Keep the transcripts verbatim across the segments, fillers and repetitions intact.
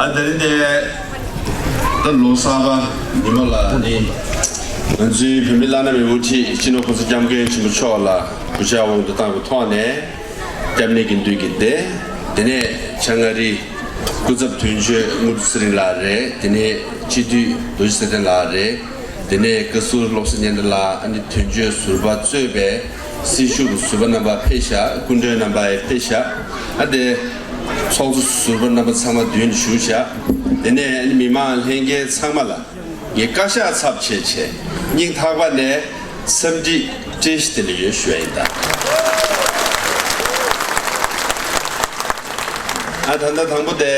ཨ་དེ་རིང་དེ་ད་ལོ་གསར་པ་ཉི་མ་ལ་ནི་ང་ཚོའི་བོད་མི་བླ་ན་མེད་དབུ་ཁྲིད་སྤྱི་ནོར་༸གོང་ས་༸སྐྱབས་མགོན་ཆེན་པོ་མཆོག་ལ་གུས་ཕྱག་དབང་དུ་བཏང་བའི་ཐོག་ནས། སྐྱབས་གནས་དགེ་འདུན་གྱི་སྡེ། དེ་ནས་བྱང་ཨ་རིའི་སྐུ་ཚབ་དོན་གཅོད་དངུལ་ཚེ་རིང་ལགས་རེད། དེ་ནས་སྤྱི་འཐུས་རྡོ་རྗེ་ཚེ་བརྟན་ལགས་རེད། དེ་ནས་བཀའ་ཟུར་བློ་བཟང་སྙན་གྲགས་ལགས། ཨ་ནི་དོན་གཅོད་ཟུར་པ་གཙོས་པའི་སྲི་ཞུ་གི་ཟུར་པ་རྣམ་པ་ཕེབས་ཤག་སྐུ་མགྲོན་རྣམ་པ་ཡང་ཕེབས་ཤག་ཨ་དེ་ཚོགས་གཙོ་ཟུར་པ་རྣམ་པ་ཚང་མ་མདུན་དུ་བཞུགས་ཤག་དེ་ནས་ཨ་ནི་མི་མང་ལྷན་རྒྱས་ཚང་མ་ལ། ངས་བཀའ་ཤག་ཚབ་བྱས་བྱས་སྙིང་ཐག་པ་ནས་འཚམས་འདྲི་བཀྲ་ཤིས་བདེ་ལེགས་ཡོད་ཞུ་ཡ་ཡིན་ད། ཨ་ད་ལྟ་དང་པོ་དེ་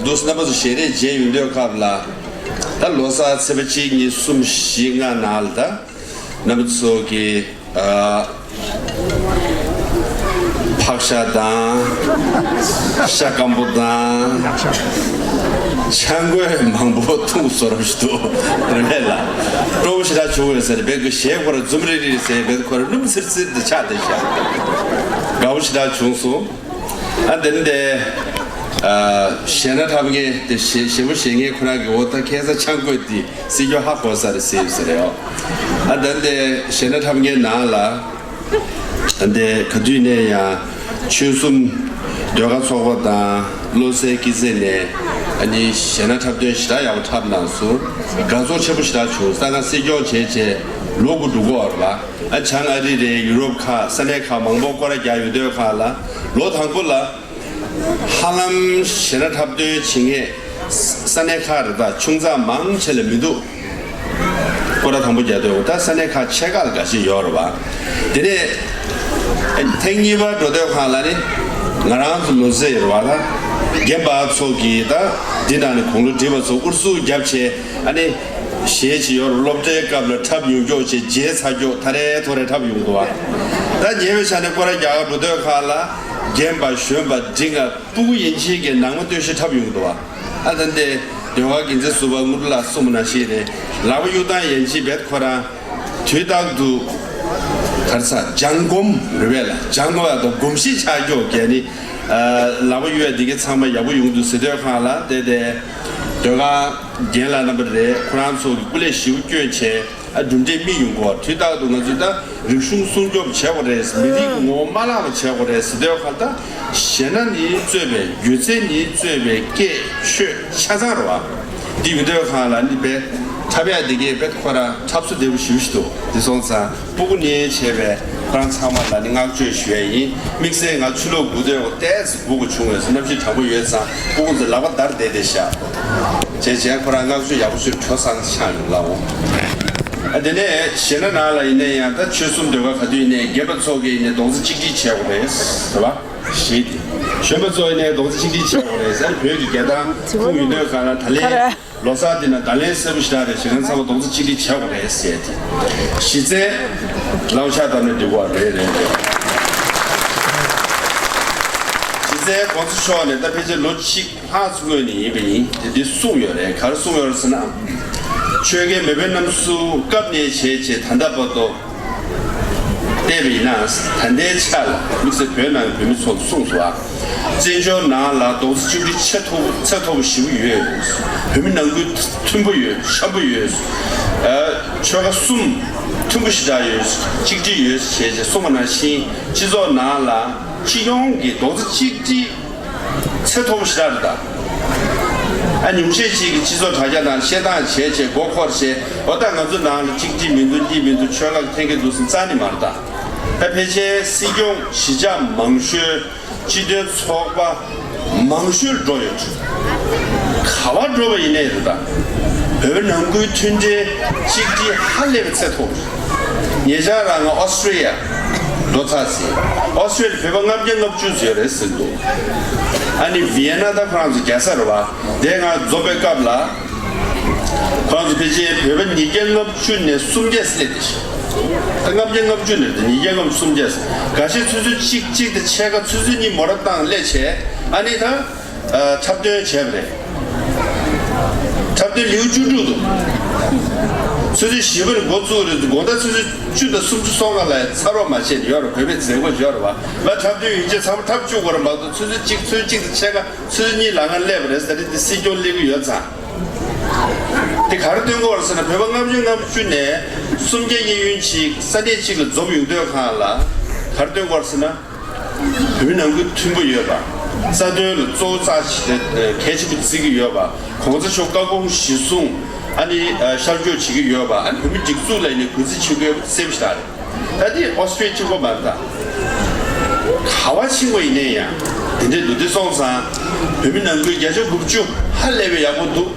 འདུག་སེ་རྣམ་པ་ཚོ་ཞལ་རས་མཇལ་ཡོང་དུས་སྐབས་ལ། ད་ལོ་གསར་ཚེས་པ་གཅིག་གཉིས་གསུམ་བཞི་ལྔ་ནང་ལ་ད་རྣམ་པ་ཚོ་གི་ཨ། ཕག་ཤ་དང་། ཤ་སྐམ་པོ་དང་། ཆང་གོས་མང་པོ་འཐུང་བཟོ་རབས་ཤིག་འདུག་རེད་ལ། སྤྲོ་པོ་ཞེ་དྲག་བྱུང་ཡོད་ཟེར་བས་ཀྱི་གཞས་ཁོ་ར་འཛུམ་རིག་རིག་ཟེར་བས་ཁོ་ར་སྣུམ་སིར་སིར་དུ་ཆགས་བསྡད་ཤག་དགའ་པོ་ཞེ་དྲག་བྱུང་སོང་། ཨ་དེ་ནི་དེ། ཨ་གཞས་སྣ་འཁྲབ་མཁན་དེ་གཞས་གཞས་པོ་གཞས་མཁན་ཁོ་རང་གི་འོ་ད་ཁ་སང་ཆང་གོས་དེ་སྲིད་སྐྱོང་ཧ་གོ་ས་རེད་ཟེར་ཟེར་རེད་ཨོ། ཨ་ད་ནི་དེ་གཞས་སྣ་འཁྲབ་མཁན་ནང་ལ། ཨ་ནི་ག་དུས་ནས་ཡང་ཆོལ་གསུམ་ཟློས་གར་ཚོགས་པ་དང་བློ་གསལ་སྐྱིད་ཚལ་ནས་ཨ་ནི་གཞས་སྣ་འཁྲབ་སྟོན་ཞེ་དྲག་ཡག་པོ་འཁྲབ་གནང་སོང་། དགའ་ཚོར་ཆེན་པོ་ཞེ་དྲག་བྱུང་། ས་ག་སྲིད་སྐྱོང་བྱས་བྱས་ལོ་དགུ་འགྲོ་གི་ཡོད་རེད་པ། ཨ་བྱང་ཨ་རི་རེད། ཡུ་རོབ་ཁག་ས་གནས་ཁག་མང་པོ་སྐོར་ར་རྒྱག་ཡོང་དུས་སྒང་ལ་ལོ་དང་པོ་ལ། ཧ་ལམ་གཞས་སྣ་འཁྲབ་སྟོན་བྱེད་མཁན་ས་གནས་ཁག་རེད་ད་ཆུང་ཙག་མང་ཆེ་ལ་མི་འདུག་སྐོར་ར་དང་པོ་རྒྱག་དུས་ད་ས་གནས་ཁག་ཆེ་ཁག་ལ་འགའ་ཤས་ཡོད་རེད་པ། དེ་ནས་ཐེངས་གཉིས་པ་འགྲོ་དུས་སྒང་ལ་ནི་ང་རང་ཚོ་ལོ་ཚད་ཡོད་རེད་པ། ད་རྒན་པ་ཚོ་གིས་ད་འདི་ནང་ནས་དགུང་ལོ་བགྲེས་པ་ཚོ་ཨུ་ཚུགས་རྒྱབ་བྱས་ཨ་ནི་གཞས་ཅིག་ཡོད་རེད། སློབ་གྲྭའི་སྐབས་ལ་འཁྲབ་མྱོང་ཀྱོག་བྱས་བརྗེད་ཚར་ཀྱོག་ད་རེས་ཐོ་རེ་འཁྲབ་ཡོང་འདུག་པ། ད་ཉེ་བའི་ཆ་ནས་སྐོར་ར་རྒྱག་ག་འགྲོ་དུས་སྒང་ལ་རྒན་པ་གཞོན་པ་འབྲིང་ང་སྤུ་གུ་ཡན་ཆད་ཀྱི་ནང་མ་སྟོད་གཞས་འཁྲབ་ཡོང་འདུག་པ། ཨ་ད་འདི་ཟློས་གར་འགན་འཛིན་ཟུར་པ་དངུལ་ལགས་གསུངས་པ་ནང་བཞིན་རེད། ལག་པ་གཡུག་སྟངས་ཡན་ཆད་རྦད་ཁོ་རང་དུས་རྟག་ཏུ་ག་རེ་ཟ་སྦྱང་གོམས་རེད་པས་ལ། སྦྱང་གོམས་ཡག་ཏུ་གོམས་གཤིས་ཆགས་ཀྱོག་གས་ནི། ཨ་ལག་པ་གཡུག་ཡ་འདི་གའི་ཚང་མ་ཡག་པོ་ཡོང་འདུག་ཟེར་དུས་སྒང་ལ་དེ་དེ་ཟློས་གར་རྒན་ལགས་རྣམ་པ་རེད། ཁོ་རང་ཚོ་གི་སྐུ་ལས་ཞེ་པོ་བསྐྱོན་བྱས། ཨ་གྲུབ་འབྲས་སྨིན་ཡོང་གོ། དུས་རྟག་ཏུ་ང་ཚོས་ད་རིག་གཞུང་སྲུང་སྐྱོབ་བྱེད་དགོས་རེད། མི་རིགས་ཀྱི་ངོ་བོ་མ་བརླག་པ་བྱེད་དགོས་རེད་ཟེར་དུས་སྒང་ད་གཞས་སྣ་ནི་གཙོས་པའི་སྒྱུ་རྩལ་ནི་གཙོས་པའི་སྐད་ཆོས་ཆ་ཚང་རེད་པ། འདི་ཡོང་དུས་སྒང་ལ་ནི་དཔེ་འཁྲབ་ཡ་འདི་གས་དཔེ་ཁོ་རང་འཁྲབ་སོ་བདེ་པོ་ཞེ་པོ་ཞིག་འདུག་འདི་སོང་ཙང་སྤུ་གུ་ནས་བྱས་པའི་ཁོ་རང་ཚང་མ་ལ་ནི་བསྔགས་བརྗོད་ཞུ་ཡ་ཡིན། དམིགས་བསལ་ང་ཆུ་ལོག་སྒུག་སྡོད་པ་ཏོག་ཙམ་སྦུག་གུ་བྱུང་བས་སོ་གནམ་གཤིས་གྲང་མོ་ཡོད་ཙང་སྤུ་གུ་ཚོ་ལག་པ་བརྡར་བསྡད་བསྡད་ཤག་བྱས་བྱས་ཁོ་རང་བསྔགས་བརྗོད་ཡག་པོ་ཞིག་དྲོ་སང་ཆགས་ཡོང་ལ་འོང་། ཨ་དེ་ནས་གཞས་སྣ་ནང་ལ་ཡིན་ན་ཡང་ད་ཆོལ་གསུམ་ཟློས་གར་ག་དུས་ཡིན་ནའི་རྒན་པ་ཚོ་གིས་ཡིན་ནའི་རྡོག་རྩ་གཅིག་སྒྲིལ་བྱེད་དགོས་རེད་ཟེར་བ་ཞེས་ཏེ། གཞོན་པ་ཚོ་ཡིན་ནའི་རྡོག་རྩ་གཅིག་སྒྲིལ་བྱེད་དགོས་རེད་ཟེར། བོད་ཀྱི་རྒྱལ་ཐང་ཁུངས་ཡོད་དུས་སྒང་ལ་ད་ལན་ལོ་གསར་འདི་ན་ད་ལན་གསལ་པོ་ཞེ་དྲག་རེད། གཞིས་ཀ་རྩེ་བ་རྡོག་རྩ་གཅིག་སྒྲིལ་བྱེད་དགོས་རེད་ཟེར་ཏེ། གཞི་རྩའི་ལའུ་ཕྱག་བཏབ་ནས་འགྲིག་གོ་རེད་རེད་རེད། གཞི་རྩའི་གོང་ས་མཆོག་ནས་ད་ཕལ་ཆེར་ལོ་གཅིག་ལྷག་ཙམ་སྔོན་ནས་ཡིན་པ་ཡིན། དེ་འདི་གསུངས་ཡོད་རེད། ག་རེ་གསུངས་ཡོད་རེད་ཟེར་ན། ཆོལ་ཁའི་མེས་པོའི་རྣམ་གསུམ་སྐབས་ནས་བྱས་བྱས་ད་ལྟ་བར་དུ་བལྟས་པ་ཡིན་ན། ད་ལྟའི་ཆ་ལ་དམིགས་བསལ་བོད་ནང་གི་བོད་མི་ཚོ་གསུངས་སོང་ཨ། བཙན་བྱོལ་ནང་ལ་རྡོག་རྩ་གཅིག་སྒྲིལ་ཆེས་མཐོ་ཚད་མཐོ་པོ་ཞེ་པོ་ཡོད། བོད་མི་ནང་ཁུལ་མཐུན་པོ་ཡོད། འཆམ་པོ་ཡོད། ཨ་ཆོལ་ཁ་གསུམ་མཐུན་པོ་ཞེ་དྲག་ཡོད། གཅིག་སྒྲིལ་ཡོད་ཞེས་བྱས་གསུངས་པ་ནང་བཞིན་སྤྱི་ཚོགས་ནང་ལ་སྤྱི་ཡོངས་ཀྱི་རྡོག་རྩ་གཅིག་སྒྲིལ་ཚད་མཐོ་པོ་ཞེ་དྲག་རེད་ད། ཨ་ཉུང་ཤས་ཅིག་གིས་སྤྱི་ཚོགས་དྲ་རྒྱ་ནང་བཤད་སྟངས་བྱས་བྱས་མགོ་འཁོར་བྱས། འོ་ད་ང་ཚོ་ནང་ལ་གཅིག་སྒྲིལ་མི་འདུག་གཉིས་མི་འདུག་ཆོལ་ཁ་འཐེན་གྱི་འདུག་ཟེར་རྩ་ནས་མ་རེད་ད། ད་ཕལ་ཆེར་སྲིད་སྐྱོང་གཞིས་ཆགས་མང་ཤོས་སྤྱི་མཐུན་ཚོགས་པ་མང་ཤོས་འགྲོ་ཡོད། ག་པར་འགྲོ་བ་ཡིན་ནའི་རེད་ད། བོད་ནང་ཁུལ་མཐུན་སྒྲིལ་གཅིག་སྒྲིལ་ཧ་ལས་པའི་ཚད་མཐོ་པོ་རེད། ཉེ་ཆར་རང་ང་ཨོ་སི་ཀྲི་ཡ། འགྲོ་ཚར་ཟིན། ཨོ་སི་ཊེ་ལི་ཡ་བོད་པ་ལྔ་བརྒྱ་ལྔ་བཅུ་ཙམ་ཡོད་རེད་ཟེར་འདུག་ཨ་ནི་ཝི་ཡེ་ན་དང་ཁོ་རང་ཚོ་རྒྱག་ས་རེད་བ། དེ་ང་འཛོམས་པའི་སྐབས་ལ། ཁོ་རང་ཚོ་ཕལ་ཆེར་བོད་པ་ཉིས་བརྒྱ་ལྔ་བཅུ་ནས་སུམ་བརྒྱ་སླེབས་ཏེ་ཤི། ད་ལྔ་བརྒྱ་ལྔ་བཅུ་ནས་ཉིས་བརྒྱ་ལྔ་བཅུ་སུམ་བརྒྱ། འགའ་ཤས་ཆུ་ཚོད་གཅིག་གཅིག་དང་ཕྱེད་ཀ་ཆུ་ཚོད་གཉིས་མོ་ཊ་བཏང་སླེབས་བྱས། ཨ་ནི་ད། ཨ། འཁྲབ་སྟོན་བྱས་པ་རེད། འཁྲབ་སྟོན་ལེའུ་བཅུ་དྲུག་འདུག་ཆུ་ཚོད་བཞི་པ་ནས་འགོ་བཙུགས་རེད། དགོང་དག་ཆུ་ཚོད་བཅུ་དང་སུམ་ཅུ་སོ་ལྔ་ལ་ཚར་རོགས་མ་བྱས་ནས་ཡོད་རེད། བོད་པའི་མཛད་སྒོ་ཡོད་རེད་བ། ང་འཁྲབ་སྟོན་ཡིན་ཕྱིན་ཚང་མ་འཁྲབ་བཅུག་དགོས་རེད་མ་གཏོགས། ཆུ་ཚོད་གཅིག་ཆུ་ཚོད་གཅིག་དང་ཕྱེད་ཀ་ཆུ་ཚོད་གཉིས་ལམ་ཁ་སླེབས་པ་རེད་ཟེར་ནས་དེ་སྲིད་སྐྱོང་སླེབས་ཀྱི་ཡོད་ཙང་། དེ་ག་རེ་སྟོན་གྱི་ཡོད་རེད་ཟེར་ན། བོད་པ་ལྔ་བཅུ་ང་བཅུ་ནས་སུམ་བརྒྱ་གཡས་གཡོན་ཅིག་ས་གནས་གཅིག་ལ་འཛོམས་ཡོང་དུས་སྒང་ལ་ག་རེ་སྟོན་གྱི་ཡོད་རེད་ཟེར་ན། བོད་མི་ནང་ཁུལ་མཐུན་པོ་ཡོད་པ། རྩ་དོན་ལ་གཙོ་བོ་རྩ་ཆེ་གལ་ཆེན་པོ་བརྩི་གི་ཡོད་པ། གོང་ས་མཆོག་བཀའ་དགོངས་གཞིར་བཟུང་ཨ་ནི་ཤར་བསྐྱོད་བྱེད་ཀྱི་ཡོད་པ། ཨ་ནི་བོད་མི་སྒྲིག་འཛུགས་ལ་ཡིན་ནའི་གུས་བརྩི་བྱེད་དགོས་པ་གསལ་པོ་ཞིག་རེད། ད་དེ་ཨོ་སི་ཊེ་ལི་ཡ་གཅིག་པོ་མ་རེད་ད། ག་པར་ཕྱིན་པ་ཡིན་ནའི་ཡང་དེ་འདྲའི་འདུག་དེ་སོང་ཙང་བོད་མི་ནང་ཁུལ་བརྒྱ་ཆ་དགུ་བཅུ་ཧ་ལས་པའི་ཡག་པོ་འདུག་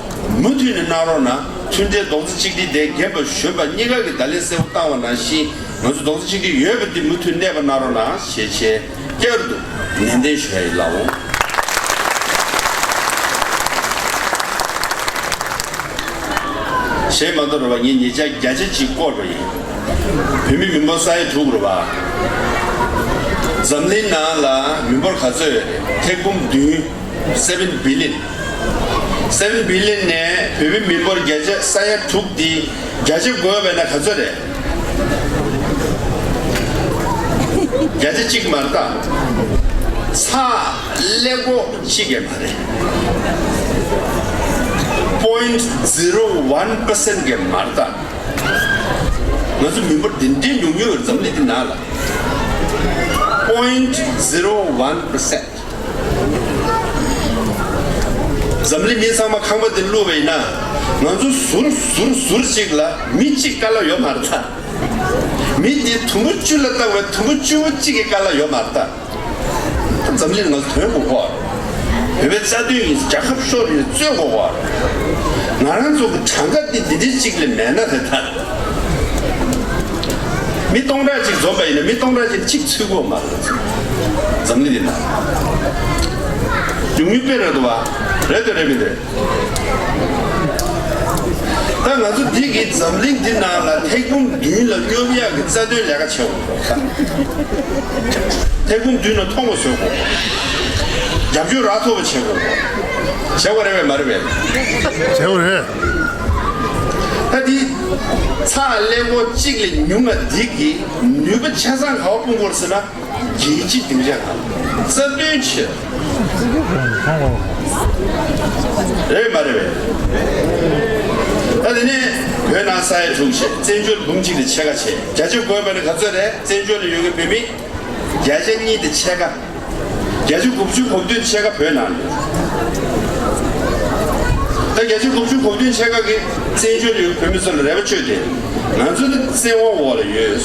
མུ་མཐུད་ནས་གནང་རོགས་གནང་། མཐུན་སྒྲིལ་རྡོག་རྩ་གཅིག་སྒྲིལ་དེ་རྒན་པ་གཞོན་པ་གཉིས་ཀ་གིས་བརྡ་ལན་གསལ་པོ་བཏང་བ་ནང་བཞིན། ང་ཚོ་རྡོག་རྩ་གཅིག་སྒྲིལ་ཡོད་པ་འདི་མུ་མཐུད་གནས་པ་གནང་རོགས་གནང་ཞེས་བྱས་བསྐྱར་དུ་ནན་ཏན་ཞུ་ཡ་ཡིན་ལགས་འོང་། གཞན་མ་གཏོགས་རེད་བ། ངས་ཉེ་ཆར་བརྒྱ་ཆ་གཅིག་བསྐོར་བ་ཡིན། བོད་མི་མི་འབོར་ས་ཡ་དྲུག་རེད་བ། འཛམ་གླིང་ནང་ལ་མི་འབོར་ག་ཚོད་ཡོད་རེད། ཐེར་འབུམ་བདུན། seven billion། seven billion ནས་བོད་མི་མི་འབོར་བརྒྱ་ཆ་ས་ཡ་དྲུག་འདི་བརྒྱ་ཆ་བགོས་པས་ན་ག་ཚོད་རེད། བརྒྱ་ཆ་གཅིག་མ་རེད་ད། ཚེག་ཀླད་ཀོར་གཅིག་ཡང་མ་རེད། point zero one percent གི་མ་རེད་ད། ང་ཚོ་མི་འབོར་འདི་འདྲའི་ཉུང་ཉུང་ཡོད་རེད་འཛམ་གླིང་འདི་ནང་ལ། point zero one percent། འཛམ་གླིང་མི་ཚང་མ་ཁང་པ་འདིར་བླུགས་པ་ཡིན་ན། ང་ཚོ་ཟུར་ཟུར་ཟུར་གཅིག་ལ་མི་གཅིག་དཀའ་ལས་ཡོད་མ་རེད་ད། མི་འདི་དུམ་བུ་བཅུ་ལ་བཏང་བའི་དུམ་བུ་བཅུ་པོ་གཅིག་གི་དཀའ་ལས་ཡོད་མ་རེད་ད། འཛམ་གླིང་ལ་ང་ཚོ་དོན་དགོས་གོ། བོད་པའི་རྩ་དོན་ཡིན། རྒྱལ་ཁབ་ཤོར་ཡིན། རྩོད་དགོས་གོ། ང་རང་ཚོ་གི་གྲངས་ཀ་འདི་འདི་འདྲའི་གཅིག་ལས་མེད་ན་རེད་ད། མི་སྟོང་ཕྲག་གཅིག་འཛོམས་པ་ཡིན་ན་མི་སྟོང་ཕྲག་གཅིག་གཅིག་ཚུད་ཀྱི་ཡོད་མ་རེད། འཛམ་གླིང་འདི་ན་ཉུང་ཉུང་དཔེ་རེད་འདུག་བ། རེད་འདུག་རེད་མི་འདུག་ད་ང་ཚོ་འདི་གི་འཛམ་གླིང་འདི་ནང་ལ་ཐེར་འབུམ་བདུན་ལ་སྙོབ་ཡག་གི་རྩ་དོན་ལས་ཀ་བྱེད་དགོས་འདུག་ཐེར་འབུམ་བདུན་ལ་མཐོང་བ་བཟོ་དགོས། རྒྱབ་སྐྱོར་རག་ཐུབ་པ་བྱེད་དགོས། བྱེད་དགོས་རེད་པས་མ་རེད་པས། བྱེད་དགོས་རེད། ད་འདི་ཚེག་ཀླད་ཀོར་གཅིག་ལས་ཉུང་བ་འདི་གི་ནུས་པ་ཆ་ཚང་ག་པར་སྤུངས་དགོས་ཟེར་ན། རྒྱལ་སྤྱིའི་སྡིངས་ཆ་ནང་རྩ་དོན་ཆེད། རེད་མ་རེད་པས། ད་དེ་ནས་བོད་ནང་ས་ཡ་དྲུག་བྱས། བཙན་བྱོལ་འབུམ་གཅིག་དང་ཕྱེད་ཀ་བྱས། བརྒྱ་ཆ་བགོས་པ་ནི་ག་ཚོད་རེད། བཙན་བྱོལ་ལ་ཡོད་མཁན་བོད་མི་བརྒྱ་ཆ་གཉིས་དང་ཕྱེད་ཀ་བརྒྱ་ཆ་དགུ་བཅུ་གོ་བདུན་ཕྱེད་ཀ་བོད་ནང་ཡོད། ད་བརྒྱ་ཆ་དགུ་བཅུ་གོ་བདུན་ཕྱེད་ཀ་གིས་བཙན་བྱོལ་ཡོད་བོད་མི་ཚོ་ལ་རེ་བ་བཅོལ་ཏེ། ང་ཚོ་ནི་བཙན་དབང་འོག་ལ་ཡོད།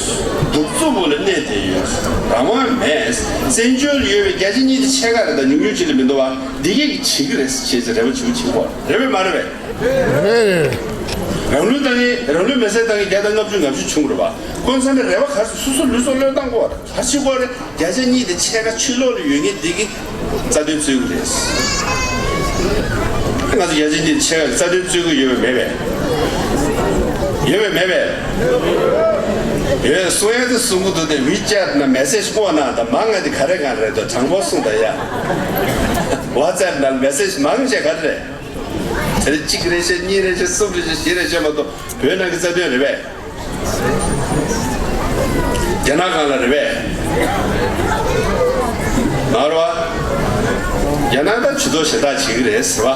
གདུག་རྩུབ་འོག་ལ་གནས་བསྡད་ཡོད། རང་དབང་མེད། བཙན་བྱོལ་ཡོད་པའི་བརྒྱ་ཆ་གཉིས་དང་ཕྱེད་ཀ་རེ་ད་ཉུང་ཉུང་ཅིག་ལས་མི་འདུག་བ། འདི་གས་ཀྱིས་བྱེད་ཀྱི་རེད་ཅེས་རེ་བ་བཅོལ་བྱེད་དགོས་རེད་པས་མ་རེད་པས། རེད། རང་ལུས་བཏང་གི་རང་ལུས་མེར་སྲེག་བཏང་གི་བརྒྱ་དང་ལྔ་བཅུ་ང་བཅུ་བྱུང་རེད་བ། ཁོང་ཚང་མས་རེ་བ་ག་ཚོད་སོ་སོ་ལུས་སྲོག་བློས་བཏང་དགོས་རེད། ག་རེ་བྱེད་དགོས་རེད། བརྒྱ་ཆ་གཉིས་དང་ཕྱེད་ཀ་ཕྱི་ལོགས་ལ་ཡོད་མཁན་འདི་གིས་རྩ་དོན་རྩོད་ཀྱི་རེད། ང་ཚོ་བརྒྱ་ཆ་གཉིས་དང་ཕྱེད་ཀ་རྩ་དོན་རྩོད་ཀྱི་ཡོད་པས་མེད་པས། ཡོད་པས་མེད་པས། ཡོད་གསུང་ཡ་དེ་གསུང་གི་འདུག་སྟེ། ཝི་ཅེཊ་ནང་མེ་སེ་ཇི་སྤོ་གནང་དང་མང་ང་དེ་ག་རེ་གང་རེད་དོ། དྲང་པོ་གསུངས་དང་ཡ། ཝ་ཙེབ་ནང་མེ་སེ་ཇི་མང་ཆེ་ག་རེ་རེད། དེ་རིང་གཅིག་རེ་བྱས། གཉིས་རེ་བྱས། གསུམ་རེ་བྱས། བཞི་རེ་བྱས་མ་གཏོགས་བོད་ནང་གི་རྩ་དོན་རེད་པས། རྒྱ་ནག་སྒང་ལ་རེད་པས། མ་རེད་བ། རྒྱ་ནག་ད་ཇུས་གཏོགས་གཞན་དག་བྱེད་ཀྱི་རེད་ཟེར་བ།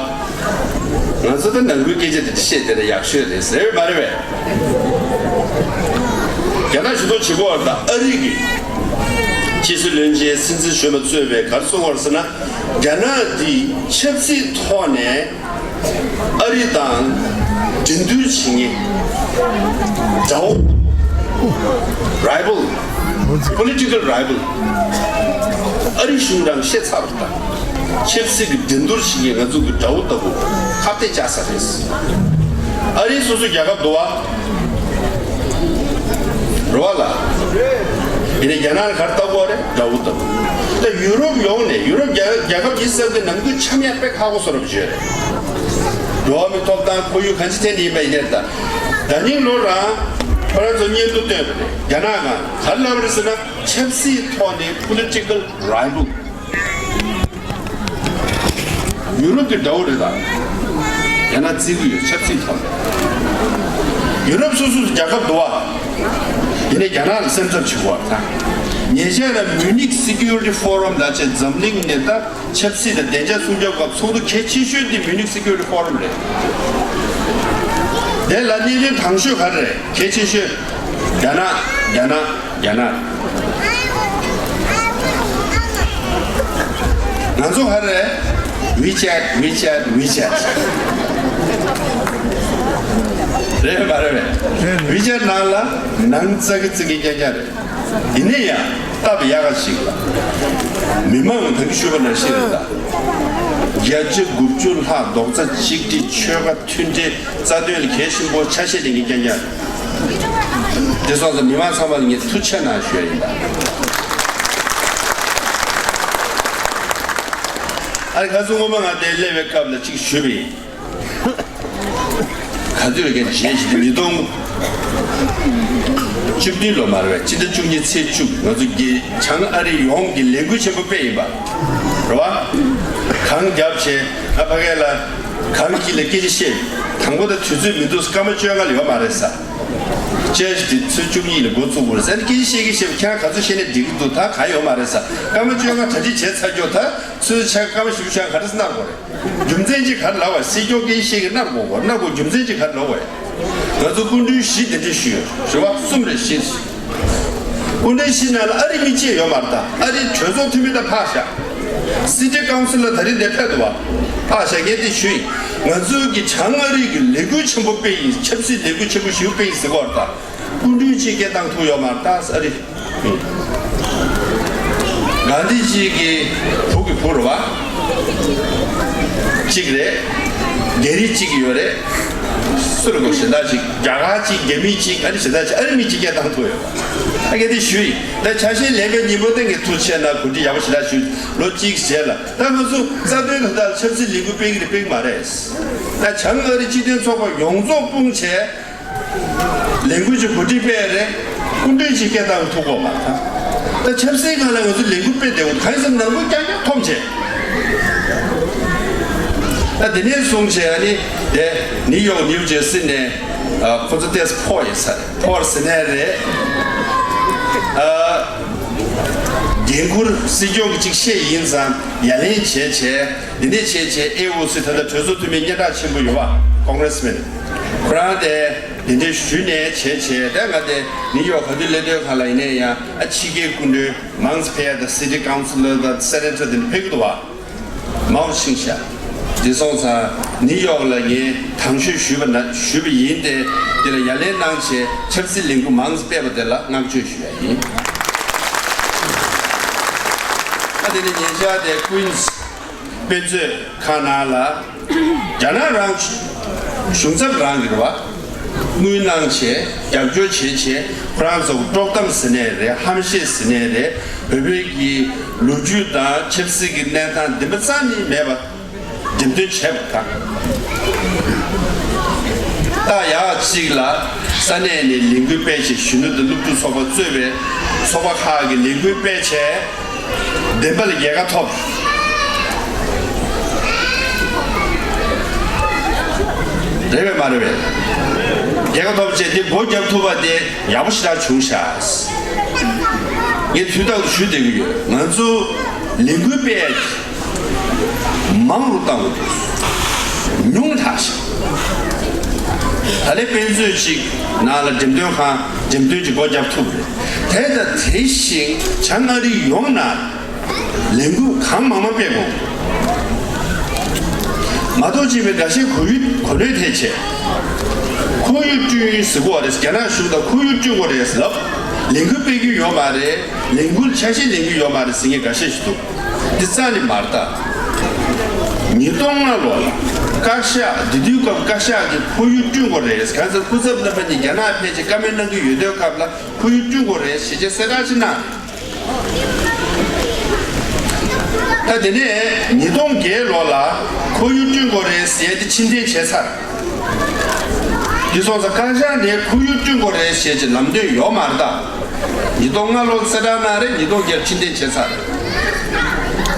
ང་ཚོ་ད་ནང་ཁུལ་སྐད་ཆ་དེ་འདྲ་བཤད་དེ་ལ་ཡག་ཤོས་རེད་ཟེར་བས་མ་རེད་པས། རྒྱ་ནག་ཇུས་གཏོགས་བྱེད་དགོས་པ་དང་ཨ་རི་གིས་ཕྱི་སྲིད་བློན་ཆེན་སྲིད་འཛིན་གཞོན་པ་གཙོས་པའི་ག་རེ་གསུངས་པ་རེད་ཟེར་ན། རྒྱ་ནག་འདི་ཆབ་སྲིད་ཐོག་ནས་ཨ་རི་དང་འགྲན་བསྡུར་བྱེད་མཁན་དགྲ་བོ། rival། political rival། ཨ་རི་གཞུང་དང་བཤད་ཚར་བ་དང་། ཆབ་སྲིད་ཀྱི་འགྲན་བསྡུར་བྱེད་མཁན་ང་ཚོ་གི་དགྲ་བོ་ལྟ་བུ་ཁ་གཏད་བཅག་ས་རེད། ཨ་རི་སོ་སོ་རྒྱལ་ཁབ་འདུག་བ། རེད་བ་ལ། དེ་ནས་རྒྱ་ནག་ལ་ག་རེ་ལྟ་དགོས་རེད། དགྲ་བོ་ལྟ་བུ། ད་ཡུ་རོབ་ཡོངས་ནས་ཡུ་རོབ་རྒྱལ་རྒྱལ་ཁབ་ཉི་ཤུ་རྩ་དགུ་ནང་ཁུལ་འཆམ་ཡག་དཔེ་ཁག་པོ་བཟོ་འདྲ་བྱས་རེད། འགྲོ་བ་མིའི་ཐོབ་ཐང་ཁོར་ཡུག་གང་ཅི་ཐད་ནས་ཡིན་པ་ཡིན་ནའི་ད། ད་ནིང་ལོ་རང་ཁོ་རང་ཚོ་སྙན་ཐོ་བཏོན་པ་རེད། རྒྱ་ནག་གང་ག་རེ་ལབ་པ་རེད་ཟེར་ན། ཆབ་སྲིད་ཐོག་ནས་political rival། ཡུ་རོབ་ཀྱི་དགྲ་བོ་རེད་ད། རྒྱ་ནག་བརྩི་གི་ཡོད། ཆབ་སྲིད་ཐོག་ནས། ཡུ་རོབ་སོ་སོ་རྒྱལ་ཁབ་འདུག་བ། དེ་ནས་རྒྱ་ནག་ལ་སེམས་འཚབ་བྱེད་དགོས་པ་དང་། ཉེ་ཆར་ལ་Munich Security Forum ལབ་བྱས་འཛམ་གླིང་ནས་ད་ཆབ་སྲིད་དང་བདེ་འཇགས་སྲུང་སྐྱོབ་སྐབས་ཚོགས་འདུ་གལ་ཆེ་ཤོས་དེ་Munich Security Forum རེད། དེ་ལ་གནད་དོན་དང་ཤོས་ག་རེ་རེད། གལ་ཆེ་ཤོས། རྒྱ་ནག་རྒྱ་ནག་རྒྱ་ནག་ང་ཚོ་ག་རེ་རེད། WeChat WeChat WeChat རེད་མ་རེད་པས། WeChat ནང་ལ་ནང་ཙག་གི་ཙིག་གི་རྐྱང་རྐྱང་རེད། ཡིན་ན་ཡང་སྟབས་ཡག་ག་ཞིག་ལ། མི་མང་ད་གིན་ཞུས་པ་ནང་བཞིན་རེད་ད། བརྒྱ་ཆ་དགུ་བཅུ་ལྷག་རྡོག་རྩ་གཅིག་སྒྲིལ་ཆོལ་ཁ་མཐུན་སྒྲིལ་རྩ་དོན་ལ་གལ་ཆེན་པོ་ཆ་ཤས་ལེན་གྱི་རྐྱང་རྐྱང་རེད། དེ་སོང་ཙང་མི་མང་ཚང་མ་ལ་ངས་ཐུགས་རྗེ་ཆེ་གནང་ཞུ་ཡ་ཡིན་ད། ཨ་རི་ཁ་སང་སྔོན་མ་ང་དེར་སླེབས་པའི་སྐབས་ལ་གཅིག་ཞུས་པ་ཡིན། ག་དུས་རེད་གན་རྗེས་ཀྱི་ཉིས་སྟོང་བཅུ་བདུན་ལོ་མ་རེད་པས། སྤྱི་ཟླ་བཅུ་གཉིས་ཚེས་བཅུ། ང་ཚོ་གི་བྱང་ཨ་རི་ཡོངས་ཀྱི་ལས་འགུལ་ཆེན་པོ་སྤེལ་ཡིན་པ་རེད་པ། གང་རྒྱབ་བྱས་ང་ཕ་གི་ལ་གང་གི་ལ་སྐད་ཆ་བཤད། དང་པོ་ད་དུས་ཚོད་མི་འདུག་སྐར་མ་བཅོ་ལྔ་ལ་ཡོད་མ་རེད་ས། བཅར་ཞིག་དེ་ཚོད་བཅུ་གཉིས་ལ་འགོ་བཙུགས་དགོས་རེད་ཟེར་ནས་སྐད་ཆ་བཤད་ཀྱི་བཤད་པ། ཁྱེད་རང་ག་ཚོད་བཤད་ནས་འགྲིག་གི་འདུག་ད་གང་ཡོད་མ་རེད་ས། སྐར་མ་བཅོ་ལྔ་གྲ་སྒྲིག་བྱས་ཚར་རྒྱུ་ད་ཚོད་ཆ་སྐར་མ་བཞི་བཅུ་ཞག་ག་རེ་ཟེར་ན་དགོས་རེད། རྒྱུ་མཚན་ཅིག་ག་རེ་ལབ་པ། སྲིད་སྐྱོང་སྐད་ཆ་བཤད་ཀྱི་ནར་དགོས་གོ་ནར་དགོས་རྒྱུ་མཚན་ཅིག་ག་རེ་ལབ་པ། ང་ཚོ་སྐུ་མགྲོན་བཞི་གདན་འདྲེན་ཞུས་ཡོད་རེད་པ། གསུམ་རེད་བཞི། སྐུ་མགྲོན་བཞི་ནང་ལ་ཨ་རི་མི་གཅིག་ཡོད་མ་རེད་ད། ཨ་རི་གྲོས་ཚོགས་འཐུས་མི་ད་ཕར་བཞག City Council ལ་ད་རིང་འདིར་ཕེབས་འདུག་པ། ཕར་བཞག་གལ་ཏེ་ཞུས་ཡིན། ང་ཚོའི་གི་བྱང་ཨ་རི་གི་ལས་འགུལ་ཆེན་པོ་སྤེལ་ཡིན། ཆབ་སྲིད་ལས་འགུལ་ཆེན་པོ་ཞིག་སྤེལ་ཡིན་ཟེར་གོ་རེད་ད། སྐུ་མགྲོན་གཅིག་སྐད་བཏང་ཐུབ་ཡོད་མ་རེད་ད་ཨ་རི། གྷན་དྷི་ཇི་གི་བུ་གི་བུ་རེད་པ། གཅིག་རེད། རྒྱ་རིགས་གཅིག་ཡོད་རེད། སུ་རེད་གོ་གཞན་དག་ཅིག་རྒྱ་གར་གཅིག་རྒྱ་མི་གཅིག་ཨ་ནི་གཞན་དག་ཅིག་ཨ་རི་མི་གཅིག་སྐད་བཏང་ཐུབ་ཡོད་པ། ཨ་གལ་ཏེ་ཞུས་ཡིན། ད་ཆ་ཤས་ལེན་པའི་ཉིན་མོ་སྟེང་གི་ཐུགས་ཆེ་ན་གོ་སྒྲིག་ཡག་པོ་ཞེ་དྲག་ཞུས། ལོ་གཅིག་རྗེས་ལ་ད་ང་ཚོ་རྩ་དོན་དོན་དག་ལ་ཆབ་སྲིད་ལས་འགུལ་སྤེལ་གི་རེད་སྤེལ་གི་མ་རེད། ད་བྱང་ཨ་རི་སྤྱི་མཐུན་ཚོགས་པ་ཡོངས་རྫོགས་སྤུངས་བྱས། ལས་འགུལ་གྱི་གོ་སྒྲིག་སྤེལ་རེད། སྐུ་མགྲོན་གྱིས་སྐད་བཏང་ཐུབ་གོ་མ་ཐག་ད་ཆབ་སྲིད་སྒང་ལ་ང་ཚོ་ལས་འགུལ་སྤེལ་བསྡད་འོང་གང་ཡིན་ཟེར་ན་ནང་ཁུལ་རྐྱང་རྐྱང་འཐོམ་བྱས། ད་དེ་ནས་བཟུང་བྱས་ཨ་ནི་དེ་ནིའུ་ཡོག་ནིའུ་ཇར་སི་ནས་ཨ་ཁོ་ཚོ་ཏེས་ཕོ་ཡི་ས་རེད། ཕོར་ཟེར་ནས་རེད། ཨ་འགན་ཁུར་སྲིད་སྐྱོང་གི་ཅིག་བཤད་ཡིན་ཙང་ཡ་ལན་བྱས་བྱས། འདི་ནས་བྱས་བྱས་ཨེ་ཨོ་སི་ད་ལྟ་གྲོས་ཚོགས་འཐུས་མི་སྙན་གྲགས་ཆེན་པོ་ཡོད་པ། Congressman ཁོ་རང་དེ་འདི་འདྲའི་ཞུས་ནས་བྱས་བྱས་ད་ང་དེ་ནིའུ་ཡོག་ག་དུས་སླེབས་དུས་གང་ལ་ཡིན་ནའི་ཡང་ཨ་ཕྱི་རྒྱལ་སྐུ་མགྲོན་མང་ཙམ་ཕེབས་ཡ་ད་City Council ད་Senator དེ་འདྲ་ཕེབས་ཀྱི་འདུག་པ། མང་པོ་ཕྱིན་ཤག་དེ་སོང་ཙང་ནིའུ་ཡོག་ལ་ངས་དང་ཤོས་ཞུས་པ་ན་ཞུས་པ་ཡིན་ཏེ། དེ་ལ་ཡ་ལན་གནང་བྱས་ཆབ་སྲིད་ལས་འགུལ་མང་ཙམ་སྤེལ་བ་དེ་ལ་བསྔགས་བརྗོད་ཞུ་ཡ་ཡིན། ཨ་དེ་ནས་ཉེ་ཆར་དེ་Queens དཔེ་མཛོད་ཁང་ནང་ལ་རྒྱ་ནག་རང་གཞུང་ཚབ་རང་གི་རེད་པ། དངུལ་གནང་བྱས་རྒྱབ་སྐྱོར་བྱས་བྱས་ཁོ་རང་ཚོ་དཀྲོག་གཏམ་ཟེར་ནའི་རེད། ཧམ་བཤད་ཟེར་ནའི་རེད། བོད་བོད་ཀྱི་ལོ་རྒྱུས་དང་ཆབ་སྲིད་ཀྱི་གནས་སྟངས་བདེན་པ་རྩ་ནས་མེད་པ་འགྲེམས་སྟོན་བྱས་པ་དང་། ད་ཡག་གཅིག་ལ་ས་གནས་ནས་ལས་འགུལ་སྤེལ་བྱས་གཞོན་ནུ་དང་སློབ་ཕྲུག་ཚོགས་པ་གཙོས་པའི་ཚོགས་པ་ཁག་གིས་ལས་འགུལ་སྤེལ་བྱས། བདེན་པ་ལ་རྒྱལ་ཁ་ཐོབ། རེད་པས་མ་རེད་པས། རྒྱལ་ཁ་ཐོབ་བྱས་དེ་སྒོ་བརྒྱབ་ཐུབ་པ་དེ་ཡག་པོ་ཞེ་དྲག་བྱུང་ཤག་ངས་དུས་རྟག་ཏུ་ཞུ་བསྡད་ཀྱི་ཡོད། ང་ཚོ་ལས་འགུལ་སྤེལ་མང་རུ་བཏང་དགོས་འདུག་ཉུང་དྲགས་ཤག་ད་ལན་དཔེ་མཛོད་ཅིག་ནང་ལ་འགྲེམས་སྟོན་ཁང་འགྲེམས་སྟོན་གྱི་སྒོ་བརྒྱབ་ཐུབ་རེད། དེ་དང་དེ་བཞིན་བྱང་ཨ་རི་ཡོངས་ནང་ལས་འགུལ་གང་མང་མང་སྤེལ་དགོས། མ་གཏོགས་བྱས་པའི་འགའ་ཤས་ཁོར་ཡུག་གོ་གནོད་ཐེབས་བྱས། ཁོར་ཡུག་བསྐྲུན་ཟེར་གོ་རེད། རྒྱ་ནག་གཞུང་དང་ཁོར་ཡུག་བསྐྲུན་དགོས་རེད་ལབ། ལས་འགུལ་སྤེལ་རྒྱུ་ཡོད་མ་རེད། ལས་འགུལ་ཆ་ཤས་ལེན་རྒྱུ་ཡོད་མ་རེད་ཟེར་མཁན་འགའ་ཤས་ཤིག་འདུག་འདི་རྩ་ནས་མ་རེད་ད། ཉིས་སྟོང་ལྔ་ལོ་ལ་བཀའ་ཤག་དེ་དུས་སྐབས་བཀའ་ཤག་གིས་ཁོར་ཡུག་བསྐྲུན་དགོས་རེད། གང་ཟེར་སྐུ་ཚབ་རྣམ་པ་གཉིས་རྒྱ་ནག་ཕེབས་ཆེད་བཀའ་མོལ་གནང་གི་ཡོད་དུས་སྐབས་ལ། ཁོར་ཡུག་བསྐྲུན་དགོས་རེད་ཞེས་བྱས་གསལ་བསྒྲགས་ཅིག་གནང་། ད་དེ་ནས་ཉིས་སྟོང་བརྒྱད་ལོ་ལ་ཁོར་ཡུག་བསྐྲུན་དགོས་རེད་ཟེར་ཏེ་ཕྱིར་འཐེན་བྱས་ཚར། འདི་སོང་ཙང་བཀའ་ཤག་ནས་ཁོར་ཡུག་བསྐྲུན་དགོས་རེད་ཞེས་ཀྱི་ལམ་སྟོན་ཡོད་མ་རེད་ད། ཉིས་སྟོང་ལྔ་ལོར་གསལ་བསྒྲགས་གནང་རེད། ཉིས་སྟོང་བརྒྱད་ཕྱིར་འཐེན་བྱས་ཚར།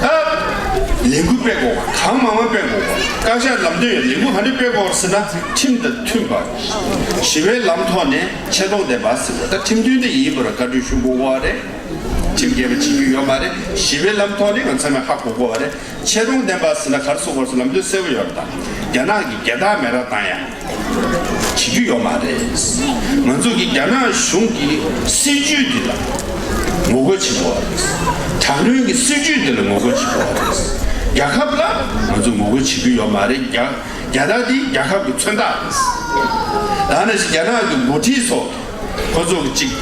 ད་ལས་འགུལ་སྤེལ་དགོས་པ་གང་མང་མང་སྤེལ་དགོས་པ། བཀའ་ཤག་ལམ་སྟོན་ཡོད། ལས་འགུལ་ག་འདྲ་སྤེལ་དགོས་ཟེར་ན་ཁྲིམས་དང་མཐུན་པ། ཞི་བའི་ལམ་ཐོག་ནས་ཆེ་མཐོང་ལྡན་པ་ཟེར་བ་ད་ཁྲིམས་མཐུན་དེ་ཡིན་པར་བཀའ་འཁྲོལ་ཞུ་དགོས་པ་རེད། ཁྲིམས་འགལ་བ་བྱེད་རྒྱུ་ཡོད་མ་རེད། ཞི་བའི་ལམ་ཐོག་ནས་ང་ཚང་མས་ཧ་གོ་དགོས་པ་རེད། ཆེ་མཐོང་ལྡན་པ་ཟེར་ན་ག་རེ་ཟེར་དགོས་ཟེར་ལམ་སྟོན་གསལ་པོ་ཡོད་རེད་ད། རྒྱ་ནག་གི་རྒྱལ་དར་མེ་ར་བཏང་ཡ་བྱེད་རྒྱུ་ཡོད་མ་རེད། ང་ཚོ་གི་རྒྱ་ནག་གཞུང་གི་སྲིད་ཇུས་འདི་ལ་ངོ་རྒོལ་བྱེད་དགོས་པ་རེད། དྲག་གནོན་གྱི་སྲིད་ཇུས་འདི་ལ་ངོ་རྒོལ་བྱེད་དགོས་པ་རེད། རྒྱལ་ཁབ་ལ་ང་ཚོ་ངོ་རྒོལ་བྱེད་རྒྱུ་ཡོད་མ་རེད། རྒྱ་རྒྱལ་དར་འདི་རྒྱལ་ཁབ་ཀྱི་མཚོན་རྟགས་རེད། ད་ནང་བཞིན་རྒྱ་ནག་གི་འགོ་ཁྲིད་ཚོ་ཁོ་ཚོ་གི་གཅིག་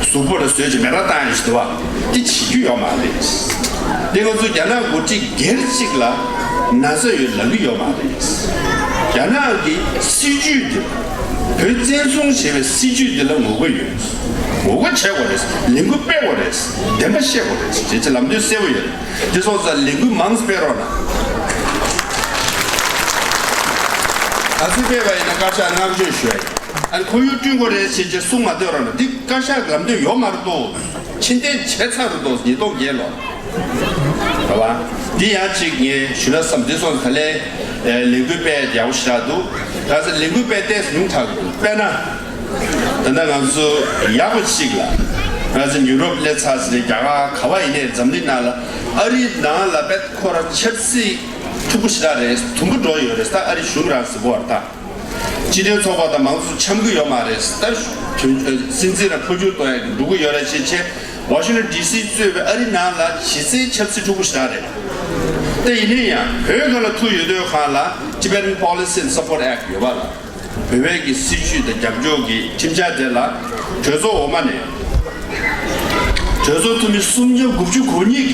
གཟུགས་པོ་ལ་བཟོས་ཀྱི་མེ་ར་བཏང་ཡ་ཞིག་འདུག་བ། འདི་བྱེད་རྒྱུ་ཡོད་མ་རེད། འདི་ང་ཚོ་རྒྱ་ནག་འགོ་ཁྲིད་སྒེར་གཅིག་ལ་ན་ཚ་ཡོད་ལབ་ཀྱི་ཡོད་མ་རེད། རྒྱ་ནག་གི་སྲིད་ཇུས་འདི་བོད་བཙན་བཟུང་བྱས་པའི་སྲིད་ཇུས་འདི་ལ་ངོ་རྒོལ་ཡོད། ངོ་རྒོལ་བྱེད་དགོས་རེད། ལས་འགུལ་སྤེལ་དགོས་རེད། བདེན་པ་བཤད་དགོས་རེད། ཅེས་ལམ་སྟོན་གསལ་པོ་ཡོད་རེད། འདི་སོང་ཙང་ལས་འགུལ་མང་སྤེལ་རོགས་གནང་། ག་ཚོད་སྤེལ་བ་ཡིན་ན་བཀའ་ཤག་བསྔགས་བརྗོད་ཞུ་ཡ་ཡིན། ཨ་ནི་ཁོར་ཡུག་བསྐྲུན་དགོས་རེད་ཟེར་རྗེས་གསུང་མ་སྡོད་རོགས་གནང་། འདི་བཀའ་ཤག་ལམ་སྟོན་ཡོད་མ་རེད་དོ། ཕྱིར་འཐེན་བྱས་ཚར་རེད་དོ། ཉིས་སྟོང་བརྒྱད་ལོ། རེད་བ། འདི་ཡང་གཅིག་ངས་ཞུ་ན་བསམ། འདི་སོང་ཙང་ག་ལེ་ལས་འགུལ་སྤེལ་ཡག་པོ་ཞེ་དྲག་འདུག་ད་ས་ལས་འགུལ་སྤེལ་ཏེ་ཉུང་དྲགས་འདུག་དཔེར་ན། ད་ལྟ་ང་ཚོ་ཡག་པོ་གཅིག་ལ། ང་ཚོ་ཡུ་རོབ་སླེབས་ཚར་ཟེར་ནས་རྒྱ་གར་ག་བ་ཡིན་ནའི་འཛམ་གླིང་ནང་ལ་ཨ་རིའི་ནང་ལ་དཔེ་ཁོ་རང་ཆབ་སྲིད་འཁྲུག་པོ་ཞེ་དྲག་རེད། དུམ་བུ་འགྲོ་ཡོད་རེད། ད་ཨ་རི་གཞུང་རང་ཟེར་གོ་བར་ད། སྤྱི་མཐུན་ཚོགས་པ་དང་མང་གཙོ་འཆམ་གྱི་ཡོད་མ་རེད། ད་དོན་སྲིད་འཛིན་ར་འཕོ་འགྱུར་གཏོང་ཡག་གི་འགྲོ་གི་ཡོད་རེད་ཅེས་བྱས། ཝ་ཤིང་ཊོན་ཌི་སི་གཙོས་པའི་ཨ་རི་ནང་ལ་གཞི་རྩའི་ཆབ་སྲིད་འཁྲུག་པོ་ཞེ་དྲག་རེད། ད་ཡིན་ན་ཡང་བོད་སྒང་ལ་ཐུག་ཡོད་དུས་སྒང་ལ་Tibetan Policy and Support Act ཡོད་པ་ལ། བོད་པའི་གི་སྲིད་ཇུས་དང་རྒྱབ་སྐྱོར་གྱི་ཁྲིམས་འཆར་དེ་ལ་གྲོས་ཚོགས་འོག་མ་ནས་གྲོས་ཚོགས་འཐུས་མི་སུམ་བརྒྱ་དགུ་བཅུ་གོ་གཉིས་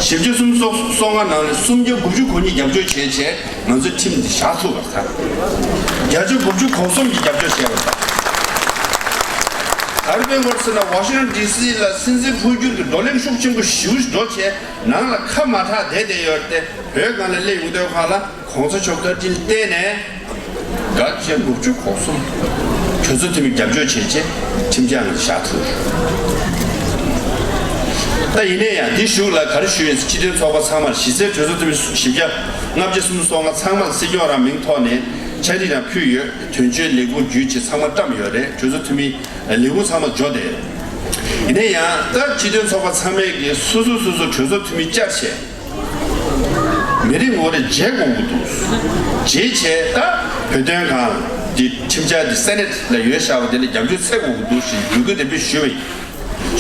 ཀྱིས་བཞི་བཅུ་སུམ་ཅུ་སོ་ལྔ་ནང་ནས་སུམ་བརྒྱ་དགུ་བཅུ་གོ་གཉིས་རྒྱབ་སྐྱོར་བྱས་བྱས་ང་ཚོའི་ཁྲིམས་འདི་བཞག་ཐུབ་པ་དང་། བརྒྱད་ཅུ་དགུ་བཅུ་གོ་གསུམ་གྱིས་རྒྱབ་སྐྱོར་བྱས་པ་དང་། ག་རེ་སྟོན་དགོས་ཟེར་ན་ཝ་ཤིང་ཊོན་ཌི་སི་ལ་སྲིད་འཛིན་འཕོ་འགྱུར་གྱི་བགྲོ་གླེང་ཤུགས་ཆེན་པོ་ཞེ་པོ་ཞིག་འགྲོ་བྱས་ནང་ལ་ཁ་མ་གྲགས་བསྡད་བསྡད་ཡོད་རེད་དེ། བོད་སྒང་ལ་སླེབས་ཡོང་དུས་སྒང་ལ། གོང་ས་མཆོག་བཀའ་དྲིན་བརྟེན་ནས་བརྒྱད་ཅུ་དགུ་བཅུ་གོ་གསུམ་གྲོས་ཚོགས་འཐུས་མི་རྒྱབ་སྐྱོར་བྱས་རྗེས་ཁྲིམས་འཆར་ང་ཚོ་བཞག་ཐུབ། ད་ཡིན་ན་ཡང་འདི་གཞུག་ལ་ག་རེ་ཞུ་ཡོད་ཟེར། སྤྱི་མཐུན་ཚོགས་པ་ཚང་མར་གཞི་རྩའི་གྲོས་ཚོགས་འཐུས་མི་བཞི་བརྒྱ་ལྔ་བཅུ་སུམ་ཅུ་སོ་ལྔ་ཚང་མར་སྲིད་སྐྱོང་རང་མིང་ཐོག་ནས་ཕྱག་བྲིས་རང་ཕུལ་ཡོད། དོན་གཅོད་ལས་ཁུངས་བརྒྱུད་བྱས་ཚང་མ་བཀྲམ་ཡོད་རེད། གྲོས་ཚོགས་འཐུས་མི་ལས་ཁུངས་ཚང་མར་འབྱོར་བསྡད་ཡོད། ཡིན་ན་ཡང་ད་སྤྱི་མཐུན་ཚོགས་པ་ཚང་མས་ཀྱི་སོ་སོ་སོ་སོ་གྲོས་ཚོགས་འཐུས་མི་བཅར་བྱས། མི་རེ་ངོ་རེ་མཇལ་དགོས་ཀྱི་འདུག་མཇལ་བྱས་ད་བོད་དོན་སྒང་གི་ཁྲིམས་འཆར་འདི་སེ་ནེ་ཊི་ལ་ཡོད་བཞག་པ་དེ་ལ་རྒྱབ་སྐྱོར་འཚོལ་དགོས་ཀྱི་འདུག་ཞེས་འབོད་སྐུལ་དེ་འདྲ་ཞུས་པ་ཡིན།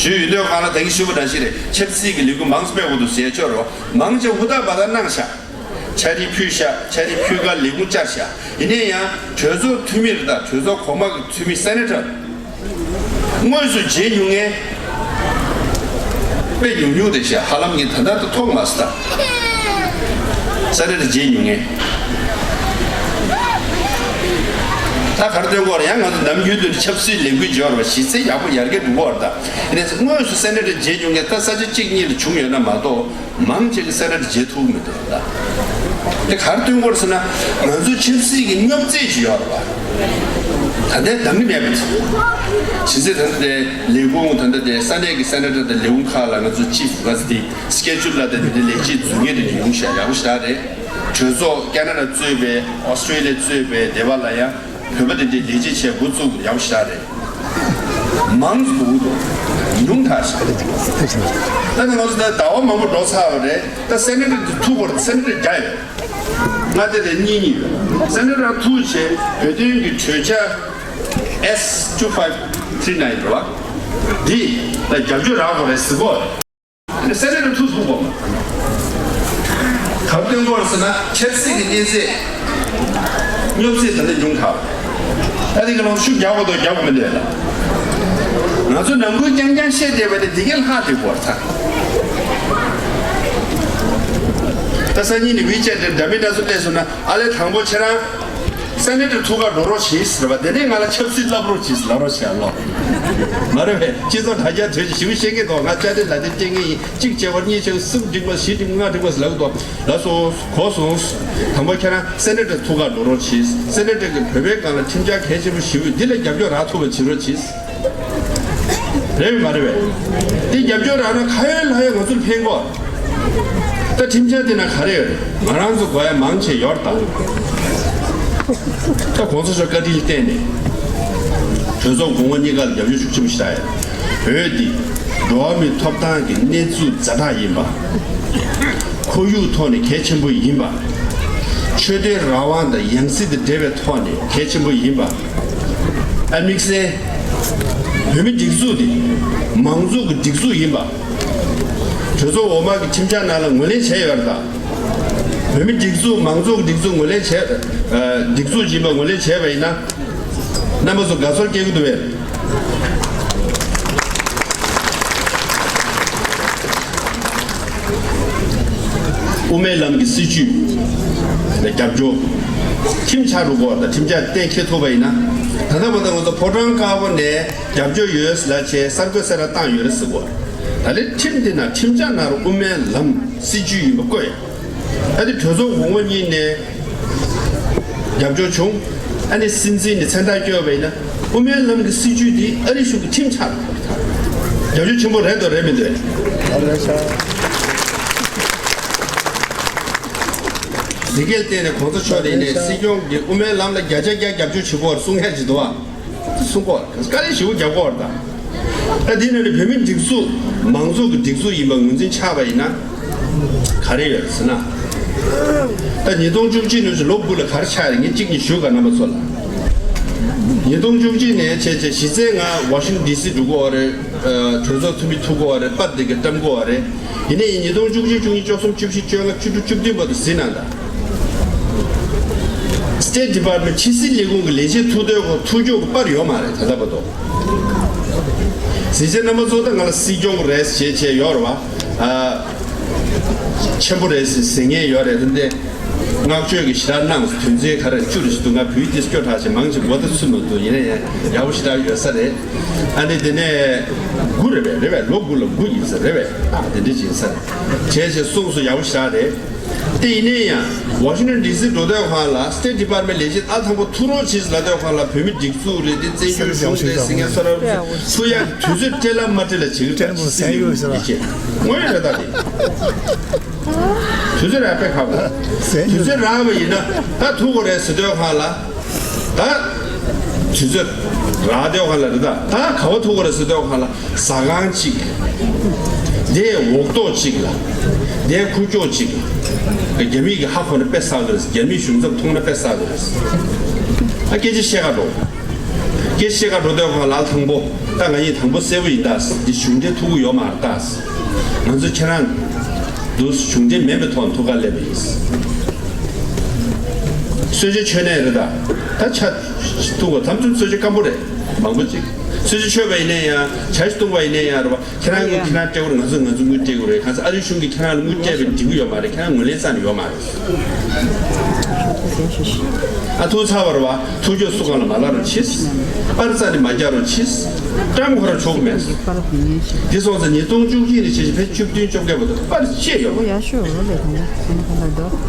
ཞུས་ཡོད་དུས་སྒང་ལ་ད་གིན་ཞུས་པ་ནང་བཞིན་རེད། ཆབ་སྲིད་ཀྱི་ལས་འགུལ་མང་ཙམ་སྤེལ་དགོས་འདུག་ཟེར་ཡ་ཅིག་ཡོད་རེད་བ། མང་ཆེ་ཧུར་ཐག་འབད་ཐག་གནང་ཤག་ཕྱག་བྲིས་ཕུལ་ཤག་ཕྱག་བྲིས་ཕུལ་ཁར་ལས་ཁུངས་བཅར་ཤག་ཡིན་ན་ཡང་གྲོས་ཚོགས་འཐུས་མི་རེད། ད་གྲོས་ཚོགས་གོང་མ་གི་འཐུས་མི་སེ་ནེ་ཊར་དངོས་སུ་མཇལ་མྱོང་མཁན་དཔེ་ཉུང་ཉུང་རེད་ཤག་ཧ་ལམ་ངས་ད་ལྟ་དུ་མཐོང་མ་སོང་། ད་སེ་ནེ་ཊར་མཇལ་མྱོང་མཁན། ད་ག་རེ་སྟོན་གྱི་ཡོད་རེད། ཡང་ང་ཚོ་ནམ་རྒྱུན་དུ་ཆབ་སྲིད་ལས་འགུལ་འབྱོར་བ་གཞི་རྩའི་ཡག་པོ་ཡར་རྒྱས་འགྲོ་གི་ཡོད་རེད། ད་ཡིན་ནའི་དངོས་སུ་སེ་ནེ་ཊར་མཇལ་མྱོང་མཁན་ད་ས་ཆ་གཅིག་གཉིས་ལ་བྱུང་ཡོད་ན་མ་གཏོགས། མང་ཆེ་གི་སེ་ནེ་ཊར་མཇལ་ཐུབ་མི་འདུག་ད། དེ་ག་རེ་སྟོན་གྱི་ཡོད་རེད་ཟེར་ན། ང་ཚོ་ཆབ་སྲིད་ཀྱི་སྙོབ་རྩིས་ཅིག་ཡོད་རེད་བ། ད་ལྟའི་འདང་གི་མེད་པ་ཅིག་གཞི་རྩའི་ད་ལྟ་དེ་ལས་ཁུངས་ད་ལྟ་དེ་ས་གནས་ཀྱི་སེ་ནེ་ཊར་དང་ལས་ཁུངས་ཁག་ལ་ང་ཚོ་ཅིབ་ང་ཚོ་དེ་སི་ཀེ་ཇུལ་ལ་དེ་དེ་ལས་བྱེད་རྫུན་ངེས་དེ་ཡོང་ཤག་ཡག་པོ་ཞེ་དྲག་རེད། གྲོས་ཚོགས་ཀེ་ན་ཌ་གཙོས་པའི་ཨོ་སི་ཊེ་ལི་ཡ་གཙོས་པའི་སྡེ་བ་ལ་ཡང་། བོད་པ་དེ་འདྲའི་ལས་བྱེད་བྱས་འགོ་བཙུགས་ཡག་པོ་ཞེ་དྲག་རེད། མང་ཙམ་འདུག་ཉུང་དྲགས་ཤག་ད་ནི་ང་ཚོ་ད་ཟླ་བ་མང་པོ་འགྲོ་ཚར་བ་རེད། ད་སེ་ནེ་ཊར་དེ་ཐུག་པར་སེ་ནེ་ཊར་བརྒྱ་ཡོད། མངའ་སྡེ་དེ་གཉིས་གཉིས་ཡོད། སེ་ནེ་ཊར་ཐུག་བྱས་བོད་དོན་གྱི་གྲོས་འཆར་S two five three nine རེད་བ། འདི་ལ་རྒྱབ་སྐྱོར་རག་དགོས་རེད་ཟེར་གོ། སེ་ནེ་ཊར་ཐུག་ཐུག་པ་མ། ག་རེ་སྟོན་གྱི་ཡོད་རེད་ཟེར་ན་ཆབ་སྲིད་ཀྱི་གནས་ཚད་སྙོབ་ཚད་ད་ལྟ་ཉུང་དྲགས། ད་དེ་ག་ལོང་ཤུགས་རྒྱག་དགོས་འདུག་རྒྱག་དགོས་མི་འདུག་ལ། ང་ཚོ་ནང་ཁུལ་རྐྱང་རྐྱང་བཤད་བསྡད་པ་དེ་འདི་གས་ལྷག་བསྡད་དགོས་རེད་ད། ད་སང་ཉིན་ནས་ཝི་ཅེ་ཊི་འདྲ་མི་འདྲ་ཚོ་སླེབས་སོང་ན་ཨ་ལས་དང་པོ་ཁྱེད་རང་། སེ་ནེ་ཊར་ཐུག་གར་འགྲོ་རོགས་བྱེད་ཟེར་བ། དེ་ནས་ང་ལ་ཆབ་སྲིད་བསླབ་རོགས་བྱེད་ཟེར་ལབ་རོགས་བྱེད་ཨ་ལོ། མ་རེད་པས། སྤྱི་ཚོགས་དྲ་རྒྱ་དོན་ཞིབ་ཤེས་མཁན་དང་ང་བཅར་འདྲི་ལ་འདི་སྐྱེ་ངེས་ཡིན། གཅིག་བྱས་པ་གཉིས་བྱས་པ་གསུམ་འགྲིག་པ་བཞི་འགྲིག་པ་ལྔ་འགྲིག་པ་ཟེར་ལབ་གི་འདུག་ལགས་སོ། གོ་སོང་། དང་པོ་ཁྱེད་རང་སེ་ནེ་ཊར་ཐུག་གར་འགྲོ་རོགས་བྱེད། སེ་ནེ་ཊར་གྱིས་བོད་པའི་སྒང་ལ་ཁྲིམས་འཆར་གལ་ཆེན་པོ་ཞིག་ཡོད། འདི་ལ་རྒྱབ་སྐྱོར་རག་ཐུབ་པ་བྱེད་རོགས་བྱེད། རེད་པས་མ་རེད་པས། འདི་རྒྱབ་སྐྱོར་རག་ན་ག་ཡོད་ལ་ཡོད་ང་ཚོར་ཕན་གོ། ད་ཁྲིམས་འཆར་འདི་ན་ག་རེ་ཡོད་རེད། ང་རང་ཚོ་དགོས་ཡ་མང་ཆེ་ཡོད་རེད་ད། ད་གོང་ས་མཆོག་བཀའ་དྲིན་བརྟེན་ནས་གྲོས་ཚོགས་གོང་མ་གཉིས་ཀ་ལ་རྒྱབ་སྐྱོར་ཤུགས་ཆེན་པོ་ཞིག་རག་ཡོད། བོད་འདི་འགྲོ་བ་མིའི་ཐོབ་ཐང་གི་གནས་ཚུལ་ཛ་དྲག་ཡིན་པ། ཁོར་ཡུག་ཐོག་ནས་གལ་ཆེན་པོ་ཡིན་པ། ཆོས་དད་རང་དབང་དང་ཡང་སྲིད་དང་འབྲེལ་བའི་ཐོག་ནས་གལ་ཆེན་པོ་ཡིན་པ། ཨ་དམིགས་བསལ་བོད་མི་སྒྲིག་འཛུགས་འདི་མང་གཙོ་གི་སྒྲིག་འཛུགས་ཡིན་པ། གྲོས་ཚོགས་འོག་མ་གི་ཁྲིམས་འཆར་ནང་ལ་ངོས་ལེན་བྱས་ཡོད་རེད་ད། བོད་མི་སྒྲིག་འཛུགས་མང་གཙོ་གི་སྒྲིག་འཛུགས་ངོས་ལེན་བྱས། ཨ། སྒྲིག་འཛུགས་ཡིན་པ་ངོས་ལེན་བྱས་པ་ཡིན་ན། རྣམ་པ་ཚོ་དགའ་ཚོར་སྐྱེ་གི་འདུག་པས། དབུ་མའི་ལམ་གྱི་སྲིད་བྱུས་ལ་རྒྱབ་སྐྱོར། ཁྲིམས་འཆར་རུ་སྐོར་དང་ཁྲིམས་འཆར་གཏན་འཁེལ་ཐུབ་པ་ཡིན་ན། ད་ལྟ་བར་དུ་ང་ཚོ་ཕོ་བྲང་དཀར་པོ་ནས་རྒྱབ་སྐྱོར་ཡོད་ལབ་བྱས་གསར་འགོད་གསལ་བསྒྲགས་བཏང་ཡོད་རེད་ཟེར་གོ། ད་ལན་ཁྲིམས་འདི་ན་ཁྲིམས་འཆར་ནང་རུ་དབུ་མའི་ལམ་སྲིད་བྱུས་ཡིན་པ་བཀོད་ཡ། ཨ་ནི་གྲོས་ཚོགས་གོང་མ་གཉིས་ནས་རྒྱབ་སྐྱོར་བྱུང་། ཨ་ནི་སྲིད་འཛིན་ནས་མཚན་རྟགས་བསྐྱོན་པ་ཡིན་ན་དབུ་མའི་ལམ་གྱི་སྲིད་བྱུས་འདི་ཨ་རི་གཞུང་གི་ཁྲིམས་ཆགས། རྒྱབ་སྐྱོར་ཆེན་པོ་རེད་དོ་རེད་མི་འདུག་འདི་གའི་སྟེང་ནས་གོང་ས་མཆོག་ནས་ནས་སྲིད་སྐྱོང་གི་དབུ་མའི་ལམ་ལ་བརྒྱ་ཆ་བརྒྱ་རྒྱབ་སྐྱོར་བྱེད་དགོས་པར་གསུང་མཁན་ཅིག་འདུག་བ། གསུང་གོ། བཀའ་དྲིན་ཞུ་རྒྱག་གོ་བར་དང་། ད་འདི་ནང་ནས་བོད་མིའི་སྒྲིག་འཛུགས་མང་གཙོ་གི་སྒྲིག་འཛུགས་ཡིན་པ་ངོས་འཛིན་ཆགས་པ་ཡིན་ན། ག་རེ་ཡོད་ཟེར་ན། ད་ཉིས་སྟོང་བཅུ་གཅིག་ནས་བཟུང་ལོ་དགུ་ལ་ག་རེ་ཆགས་རེད། ངས་གཅིག་གཉིས་ཞུ་ག་རྣམ་པ་ཚོ་ལ། ཉིས་སྟོང་བཅུ་གཅིག་ནས་བྱས་བྱས་གཞི་རྩའི་ང་ཝ་ཤིང་ཌི་སི་འགྲོ་གོ་བ་རེད། གྲོས་ཚོགས་འཐུས་མི་ཐུག་གོ་བ་རེད། པར་འདི་ག་བཀྲམ་གོ་བ་རེད། ཡིན་ནའི་ཉིས་སྟོང་བཅུ་གཅིག་བཅུ་གཉིས་བཅུ་གསུམ་བཅུ་བཞི་བཅོ་ལྔ་བཅུ་དྲུག་བཅུ་བདུན་བར་དུ་གཟིགས་གནང་དང་། State Department ཕྱི་སྲིད་ལས་ཁུངས་ཀྱི་ལས་བྱེད་ཐུག་དོན་གོ་ཐུག་ཕྱོགས་ཀྱི་པར་ཡོད་མ་རེད་ད་ལྟ་བར་དུ། གཟིགས་བྱས་རྣམ་པ་ཚོ་ད་ང་ལ་སྲིད་སྐྱོང་རེད་ཞེས་བྱས་ཡོད་རེད་བ། ཨ། ཆེན་པོ་རེད་ཟེར་ཟེར་མཁན་ཡོད་རེད་དེ་འདྲ། བསྔགས་བརྗོད་ཀྱི་ཞེ་དྲག་གནང་། དོན་ཚན་ག་རེ་བཅུ་རེ་ཞིག་འདུག་ང་བོད་ཡིག་དེ་སྐྱོ་དྲགས་ཤིག་མང་ཆེ་མགོ་ད་ཚུད་མ་འདུག་ཡིན་ན་ཡང་ཡག་པོ་ཞེ་དྲག་ཡོད་ས་རེད། ཨ་ནི་དེ་ནས་དགུ་རེད་པས། རེད་པས། ལོ་དགུ་ལ་དགུ་ཡིན་ས་རེད་པས། ཨ་དེ་འདྲ་ཅིག་ཡིན་ས་རེད། བྱས་བྱས་གསུངས་སོ་ཡག་པོ་ཞེ་དྲག་རེད། དེ་ཡིན་ན་ཡང་ཝ་ཤིང་ཊོན་ཌི་སི་འགྲོ་དུས་སྒང་ལ་State Department ལས་བྱེད་ཨ་དང་པོ་ཐུག་རོགས་བྱེད་ལབ་དུས་སྒང་ལ་བོད་མི་སྒྲིག་འཛུགས་རེད། དེ་བཙན་བྱོལ་གཞུང་རེད་ཟེར་མཁན་ས་ར་ཐུག་ཡག་གི་དུས་ཚོད་སྤྲད་ལ་མ་སྤྲད་ལ་བྱེད་ཀྱི་རེད། ཕྱི་སྲིད་ལས་ཁུངས་ཀྱི་ཆེད་དངོས་ཡོད་རེད་ད་དེ། དུས་ཚོད་རག་པའི་ཁག་པོ། དུས་ཚོད་རག་པ་ཡིན་ན་ད་ཐུག་དགོས་རེད་ཟེར་དུས་སྒང་ལ། ད་དུས་ཚོད་རག་དུས་སྒང་ལ་རེད་ད། ད་ག་པར་ཐུག་དགོས་རེད་ཟེར་དུས་སྒང་ལ་ཟ་ཁང་གཅིག་དེའི་འོག་ཐོག་གཅིག་ལ། དེའི་ཁུག་ཀྱོག་གཅིག་ལ། རྒྱ་མི་གིས་ཧ་གོ་ན་དཔེ་བསགས་ཀྱི་རེད། རྒྱ་མིས་གཞུང་ཚབ་མཐོང་ན་དཔེ་བསགས་ཀྱི་རེད། ཨ་སྐད་ཆ་བཤད་ག་འགྲོ། སྐད་ཆ་བཤད་ག་འགྲོ་དུས་སྒང་ལ་དང་པོ་ད་ང་གཉིས་དང་པོ་གསལ་པོ་ཡིན་ད། འདི་གཞུང་འབྲེལ་ཐུག་གི་ཡོད་མ་རེད་ད། ང་ཚོ་ཁྱེད་རང་འདུག་གཞུང་འབྲེལ་མིན་པའི་ཐོག་ནས་ཐུག་ག་སླེབས་པ་ཡིན། གསོལ་ཇ་མཆོད་གནས་རེད་ད། ད་ཇ་བཏུང་བ་དམ་ཚུན་གསོལ་ཇ་སྐམ་པོ་རེད། མང་པོ་ཅིག་གསོལ་ཇ་མཆོད་པ་ཡིན་ན་ཡང་ཇ་ཞིག་བཏུང་བ་ཡིན་ན་ཡང་རེད་པ། ཁྱེད་རང་དངུལ་ཁྱེད་རང་སྤྲད་དགོས་རེད། ང་ཚོས་ང་ཚོའི་དངུལ་སྤྲད་དགོས་རེད། གང་ཟག་ཨ་རིའི་གཞུང་གིས་ཁྱེད་རང་ལ་དངུལ་སྤྲད་པའི་འབྲས་བུ་ཡོད་མ་རེད། ཁྱེད་རང་ངོས་ལེན་རྩ་ནས་ཡོད་མ་རེད། ཨ་ཐུག་ཚར་བ་རེད་པ། ཐུག་ཕྱོགས་སུ་གང་ལ་མ་ལབ་རོགས་གྱིས། པར་རྩ་ནས་མ་རྒྱག་རོགས་གྱིས། བཀྲམ་ཁོ་རང་ཆོག་གི་མེད། འདི་སོང་ཙང་ཉིས་སྟོང་བཅུ་གཅིག་ནས་བྱས་བྱས་ཕེབས་བཅུ་བདུན་བཅོ་བརྒྱད་བར་དུ་པར་བཅད་ཡོད་མ་རེད།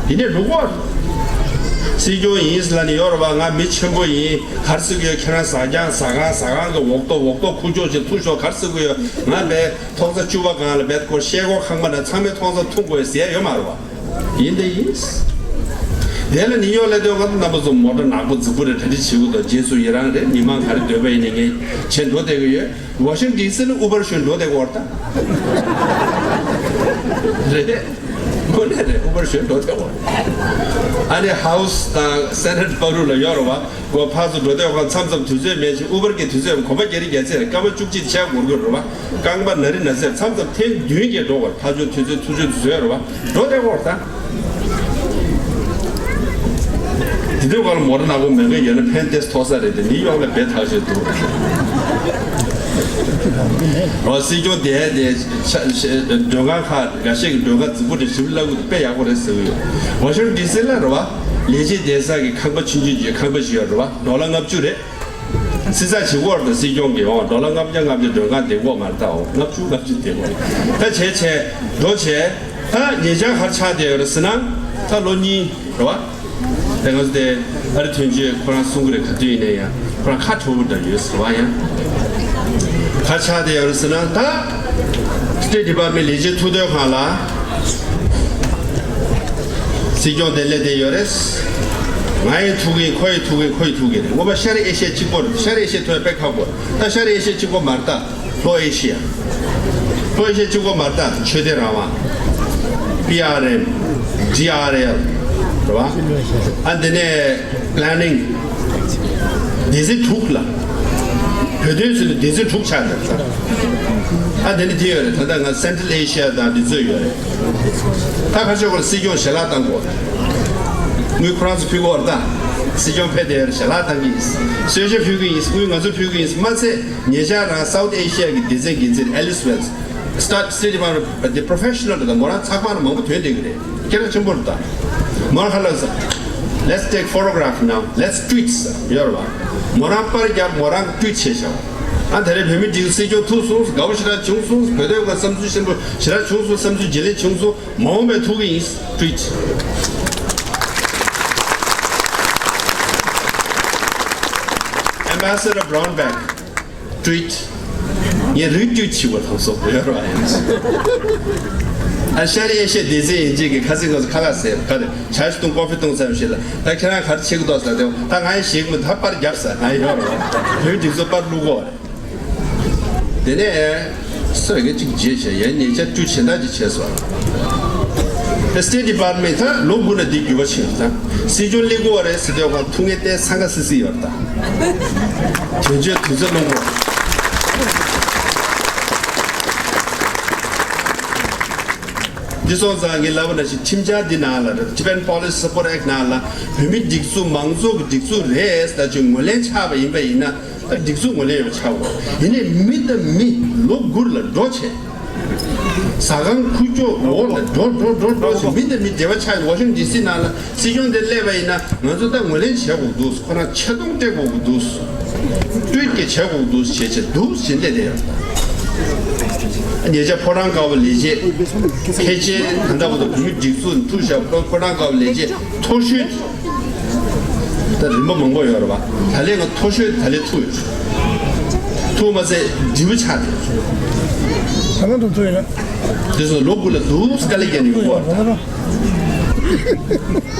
ཡིན་ནའི་འགྲོ་གོ། སྲིད་སྐྱོང་ཡིན་ཟེར་ལབ་ནས་ཡོད་རེད་པ། ང་མི་ཆེན་པོ་ཡིན། ག་རེ་ཟེར་གི་ཡོད། ཁྱེད་རང་ཟ་ཁང་ཟ་ཁང་ཟ་ཁང་གི་འོག་ཐོག་འོག་ཐོག་ཁུག་ཀྱོག་ཅིག་ཐུག་ཤོག་ག་རེ་ཟེར་གི་ཡོད། ང་བས་ཐོག་ས་བཅུ་པ་སྒང་ལ་བས་ཁོ་ཤེལ་སྒོ་ཁང་པ་ན་ཚང་མས་མཐོང་ས་འཐུང་དགོས་ཟེར་ཡ་ཡོད་མ་རེད་པ། ཡིན་དེ་ཡིན། དེ་ལ་ནིའུ་ཡོག་ལ་སྡོད་པ་རྣམ་པ་ཚོ་མོ་ཊ་ནག་པོ་རྫིག་པོ་རེད། གྲ་སྒྲིག་བྱེད་དགོས་དང་། རྗེས་སུ་ཡི་རང་རེད། མི་མང་ག་རེ་འདོད་པ་ཡིན་ནའི་ངས་བྱས་འགྲོ་བསྡད་ཀྱི་ཡོད། ཝ་ཤིང་ཌི་སི་ལ་ཨུ་བར་ཞོན་འགྲོ་བསྡད་ཀྱི་ཡོད་རེད་ད། རེད། དངོས་གནས་རེད། ཨུ་བར་ཞོན་འགྲོ་བསྡད་ཀྱི་ཡོད་རེད། ཨ་ནི་ཧའུ་སི་དང་སེ་ནེ་ཊི་བར་རུ་ལ་ཡོད་རེད་པ། ཁོ་ཕར་ཚུར་འགྲོ་དུས་ཁོ་མཚམས་མཚམས་དུས་ཚོད་མེད་ཅིང་ཨུ་བར་གྱི་དུས་ཚོད་གོམ་པ་རྒྱག་རེས་རྒྱག་ཚད་རེད། སྐར་མ་བཅུ་གཅིག་ཆགས་འགོར་གྱི་རེད་པ། རྐང་པ་ན་རི་ན་ཚད་མཚམས་མཚམས་ཐེངས་བདུན་བརྒྱད་འགྲོ་བར་ཐག་ཆོད་དུས་ཚོད་ཐུག་ཆོད་དུས་ཚོད་རེད་པ། འགྲོ་བསྡད་ཀྱི་ཡོད་རེད་ད། དེ་དུས་སྒང་ལ་མོ་ཊ་ནག་པོ་མེད་མཁན་ཡོད་ན་ཕན་ཏེས་མཐོ་ས་རེད་དེ། ནིའུ་ཡོག་ལ་བས་ཐག་ཆོད་འདུག་འོ་སྲིད་སྐྱོང་དེ་དེ་མགྲོན་ཁང་ཁག་འགའ་ཤས་ཀྱི་མགྲོན་ཁང་རྫིག་པོ་རེད། ཞིབ་ལབ་དགོས་དེ་དཔེ་ཡག་པོ་རེད་ཟེར་གི་ཡོད། ཝ་ཤིང་ཊོན་ཌི་སི་ལ་རེད་པ། ལས་བྱེད་བསྡད་ས་གི་ཁང་པ་ཆུང་ཆུང་ཅིག་ཁང་པ་ཞིག་ཡོད་རེད་བ། ཌོ་ལར་ལྔ་བཅུ་རེད། སྲིད་ཚགས་བྱེད་དགོས་རེད། སྲིད་སྐྱོང་གིས་འོ་ཌོ་ལར་ལྔ་བརྒྱ་ལྔ་བརྒྱ་མགྲོན་ཁང་བསྡད་དགོས་མ་རེད། ད་འོ་ལྔ་བཅུ་ལྔ་བཅུ་བསྡད་དགོས་རེད། ད་བྱས་བྱས་འགྲོ་བྱས་ད་ཉེ་ཆར་ག་རེ་ཆགས་བསྡད་ཡོད་རེད་ཟེར་ན། ད་ལོ་གཉིས་རེད་བ། དེ་ང་ཚོ་དེ་ཨ་རི་དོན་གཅོད་ཁོ་རང་གསུང་གི་རེད། ག་དུས་ཡིན་ན་ཡང་ཁོ་རང་ཁ་དྲོ་པོ་འདྲ་ཡོད་ཟེར་བ། ཡང་ག་རེ་ཆགས་བསྡད་ཡོད་རེད་ཟེར་ན། ད་State Department་ལས་བྱེད་ཐུག་དོན་ཁང་ལ། སྲིད་སྐྱོང་དེ་སླེབས་བསྡད་ཡོད་རེད། ང་ཡི་ཐུག་གི་ཡིན། ཁོ་ཡི་ཐུག་གི་ཡིན། ཁོ་ཡི་ཐུག་གི་རེད། ངོ་མ་ཤར་ཨེ་ཤི་ཡ་གཅིག་པོ་རེད། ཤར་ཨེ་ཤི་ཡ་ཐུག་ཡ་དཔེ་ཁག་པོ་རེད། ད་ཤར་ཨེ་ཤི་ཡ་གཅིག་པོ་མ་རེད། ད་ལྷོ་ཨེ་ཤི་ཡ། ལྷོ་ཨེ་ཤི་ཡ་གཅིག་པོ་མ་རེད། ད་ཆོས་དད་རང་དབང་། པི་ཨར་ཨེམ། ཌི་ཨར་ཨེལ་རེད་བ། ཨ་འདི་ནས་པི་ལེ་ནིང་། སྡེ་ཚན་དྲུག་ལ། བོད་དོན་ཟེར་ནས་སྡེ་ཚན་དྲུག་ཆགས་འདུག་ཨ་དེ་ནི་དེ་ཡོད་རེད། ད་ལྟ་ང་Central Asia་དང་འདི་ཚོ་ཡོད་རེད། ད་ཁ་ཤས་ཁོ་ལ་སྲིད་སྐྱོང་ཞལ་ལག་བཏང་དགོས། དངུལ་ཁོ་རང་ཚོ་ཕུལ་དགོས་རེད། ད་སྲིད་སྐྱོང་ཕེབས་བསྡད་ཡོད་རེད། ཞལ་ལག་བཏང་གི་ཡིན། གསོལ་ཇ་ཕུལ་གི་ཡིན། དངུལ་ང་ཚོ་ཕུལ་གི་ཡིན། མ་ཚད་ཉེ་ཆར་རང་South Asia་གི་སྡེ་ཚན་འགན་འཛིན་Alice Wells། State Department་དེ་པྲོ་ཕེ་ཤ་ནལ་རེད། ད་མོ་རང་ཚགས་པར་མང་པོ་ཐོན་བསྡད་ཀྱི་རེད། སྐད་གྲགས་ཆེན་པོ་རེད། ད་མོ་རང་ཧ་ལབ་ས། Let's take photograph now, let's tweet་ཟེར་ཡོད་རེད་བ། མོ་རང་པར་རྒྱབ། མོ་རང་ཊུ་ཝིཊ་བྱས་བཞག་ཨ་ད་རེས་བོད་མི་སྒྲིག་སྲིད་སྐྱོང་ཐུག་སོང་། དགའ་པོ་ཞེ་དྲག་བྱུང་སོང་། བོད་དོན་སྐོར་བསམ་ཚུལ་ཆེན་པོ་ཞེ་དྲག་བྱུང་སོང་། བསམ་ཚུལ་བརྗེ་ལེན་བྱུང་སོང་། མ་འོངས་པའི་ཐུག་གི་ཡིན། ཊུ་ཝིཊ། Ambassador Brownback། ཊུ་ཝིཊ། ངས་རི་ཊུ་ཝིཊ་བྱེད་དགོས་དང་སོགས་ཡོད་རེད་བ། ཨ་ཤར་ཨེ་ཤི་ཡ་སྡེ་ཚན་ཡིན་གཅིག་གིས་ཁ་སང་ཁ་སང་ཁ་ཁ་ཟེར། ག་རེ་ཇ་ཞིག་འཐུང་། ཀོ་ཕི་འཐུང་ཙམ་ཞིག་ལ། ད་ཁྱེད་རང་ག་རེ་བྱེད་ཀྱི་འདུག་ཟེར་དེ། ད་ང་ཡི་ཞིག་མི་ད་པར་རྒྱབ་ཟེར། ང་ཡོད་རེད་བ། བོད་འདི་ཚོ་པར་བླུག་གོ་རེད། དེ་ནས་སོ་ག་ཅིག་བརྗེད་བྱས། ཡང་ཉེ་ཆར་ཊུ་ཝིཊ་གཞན་དག་ཅིག་བྱས་སོང་། ད་སི་ཊེཊ་ཌི་པཱར་ཊི་མེན་ཊི་ད་ལོ་དགུ་ལ་འདི་འགྱུར་བ་ཕྱིན་སོང་། ད་སྲིད་སྐྱོང་སླེབས་དགོས་རེད་ཟེར་དུས་ཁོང་ཐུགས་ངལ་གཏན་སང་ག་སི་སི་ཡོད་རེད། ད་དོན་གཅོད་དུས་ཚོད་སློང་དགོས། འདི་སོང་ཙང་ངས་ལབ་པ་ནང་བཞིན་ཁྲིམས་འཆར་འདི་ནང་ལ་རེད། Tibetan Policy Support Act་ནང་ལ་བོད་མི་སྒྲིག་འཛུགས་མང་གཙོ་གི་སྒྲིག་འཛུགས་རེད་ཟེར་ཅིག་ངོས་ལེན་ཆགས་པ་ཡིན་པ་ཡིན་ན། ད་སྒྲིག་འཛུགས་ངོས་ལེན་ཡོད་པ་ཆགས་འོ། ཡིན་ནའི་མི་དང་མི་ལོ་དགུ་ལ་འགྲོ་བྱས། ཟ་ཁང་ཁུག་ཀྱོག་འོག་ལ་འགྲོ་འགྲོ་འགྲོ་འགྲོ་བྱས། མི་དང་མི་འབྲེལ་བ་ཆགས། ཝ་ཤིང་ཊོན་ཌི་སི་ནང་ལ་སྲིད་སྐྱོང་དེ་སླེབས་པ་ཡིན་ན་ང་ཚོ་ད་ངོས་ལེན་བྱེད་དགོས་འདུག་ཁོ་རང་ཆེ་མཐོང་སྤྲད་དགོས་འདུག་ཊུ་ཝིཊ་གི་བྱེད་དགོས་འདུག་བྱེད་བྱེད་འདུག་བྱེད་བསྡད་བསྡད་ཡོད། ཉེ་ཆར་ཕོ་བྲང་དཀར་པོ་ལས་བྱེད་ཕལ་ཆེར་ད་ལྟ་བར་དུ་བོད་མི་སྒྲིག་འཛུགས་ཐུག་བཞག་ཕོ་བྲང་དཀར་པོ་ལས་བྱེད་མཐོ་ཤོས། ད་རིམ་པ་མང་པོ་ཡོད་རེད་བ། ད་ལན་ང་མཐོ་ཤོས་ད་ལན་ཐུག་ཡོད། ཐུག་མ་ཟད་འབྲས་བུ་ཆགས་ཏེ། ད་ང་དང་ཐུག་ཡོད་ན། དེ་ཚོ་ལོ་དགུ་ལ་འདུག་དཀའ་ལས་བརྒྱབ་ནས་ཡོང་གི་ཡོད་རེད།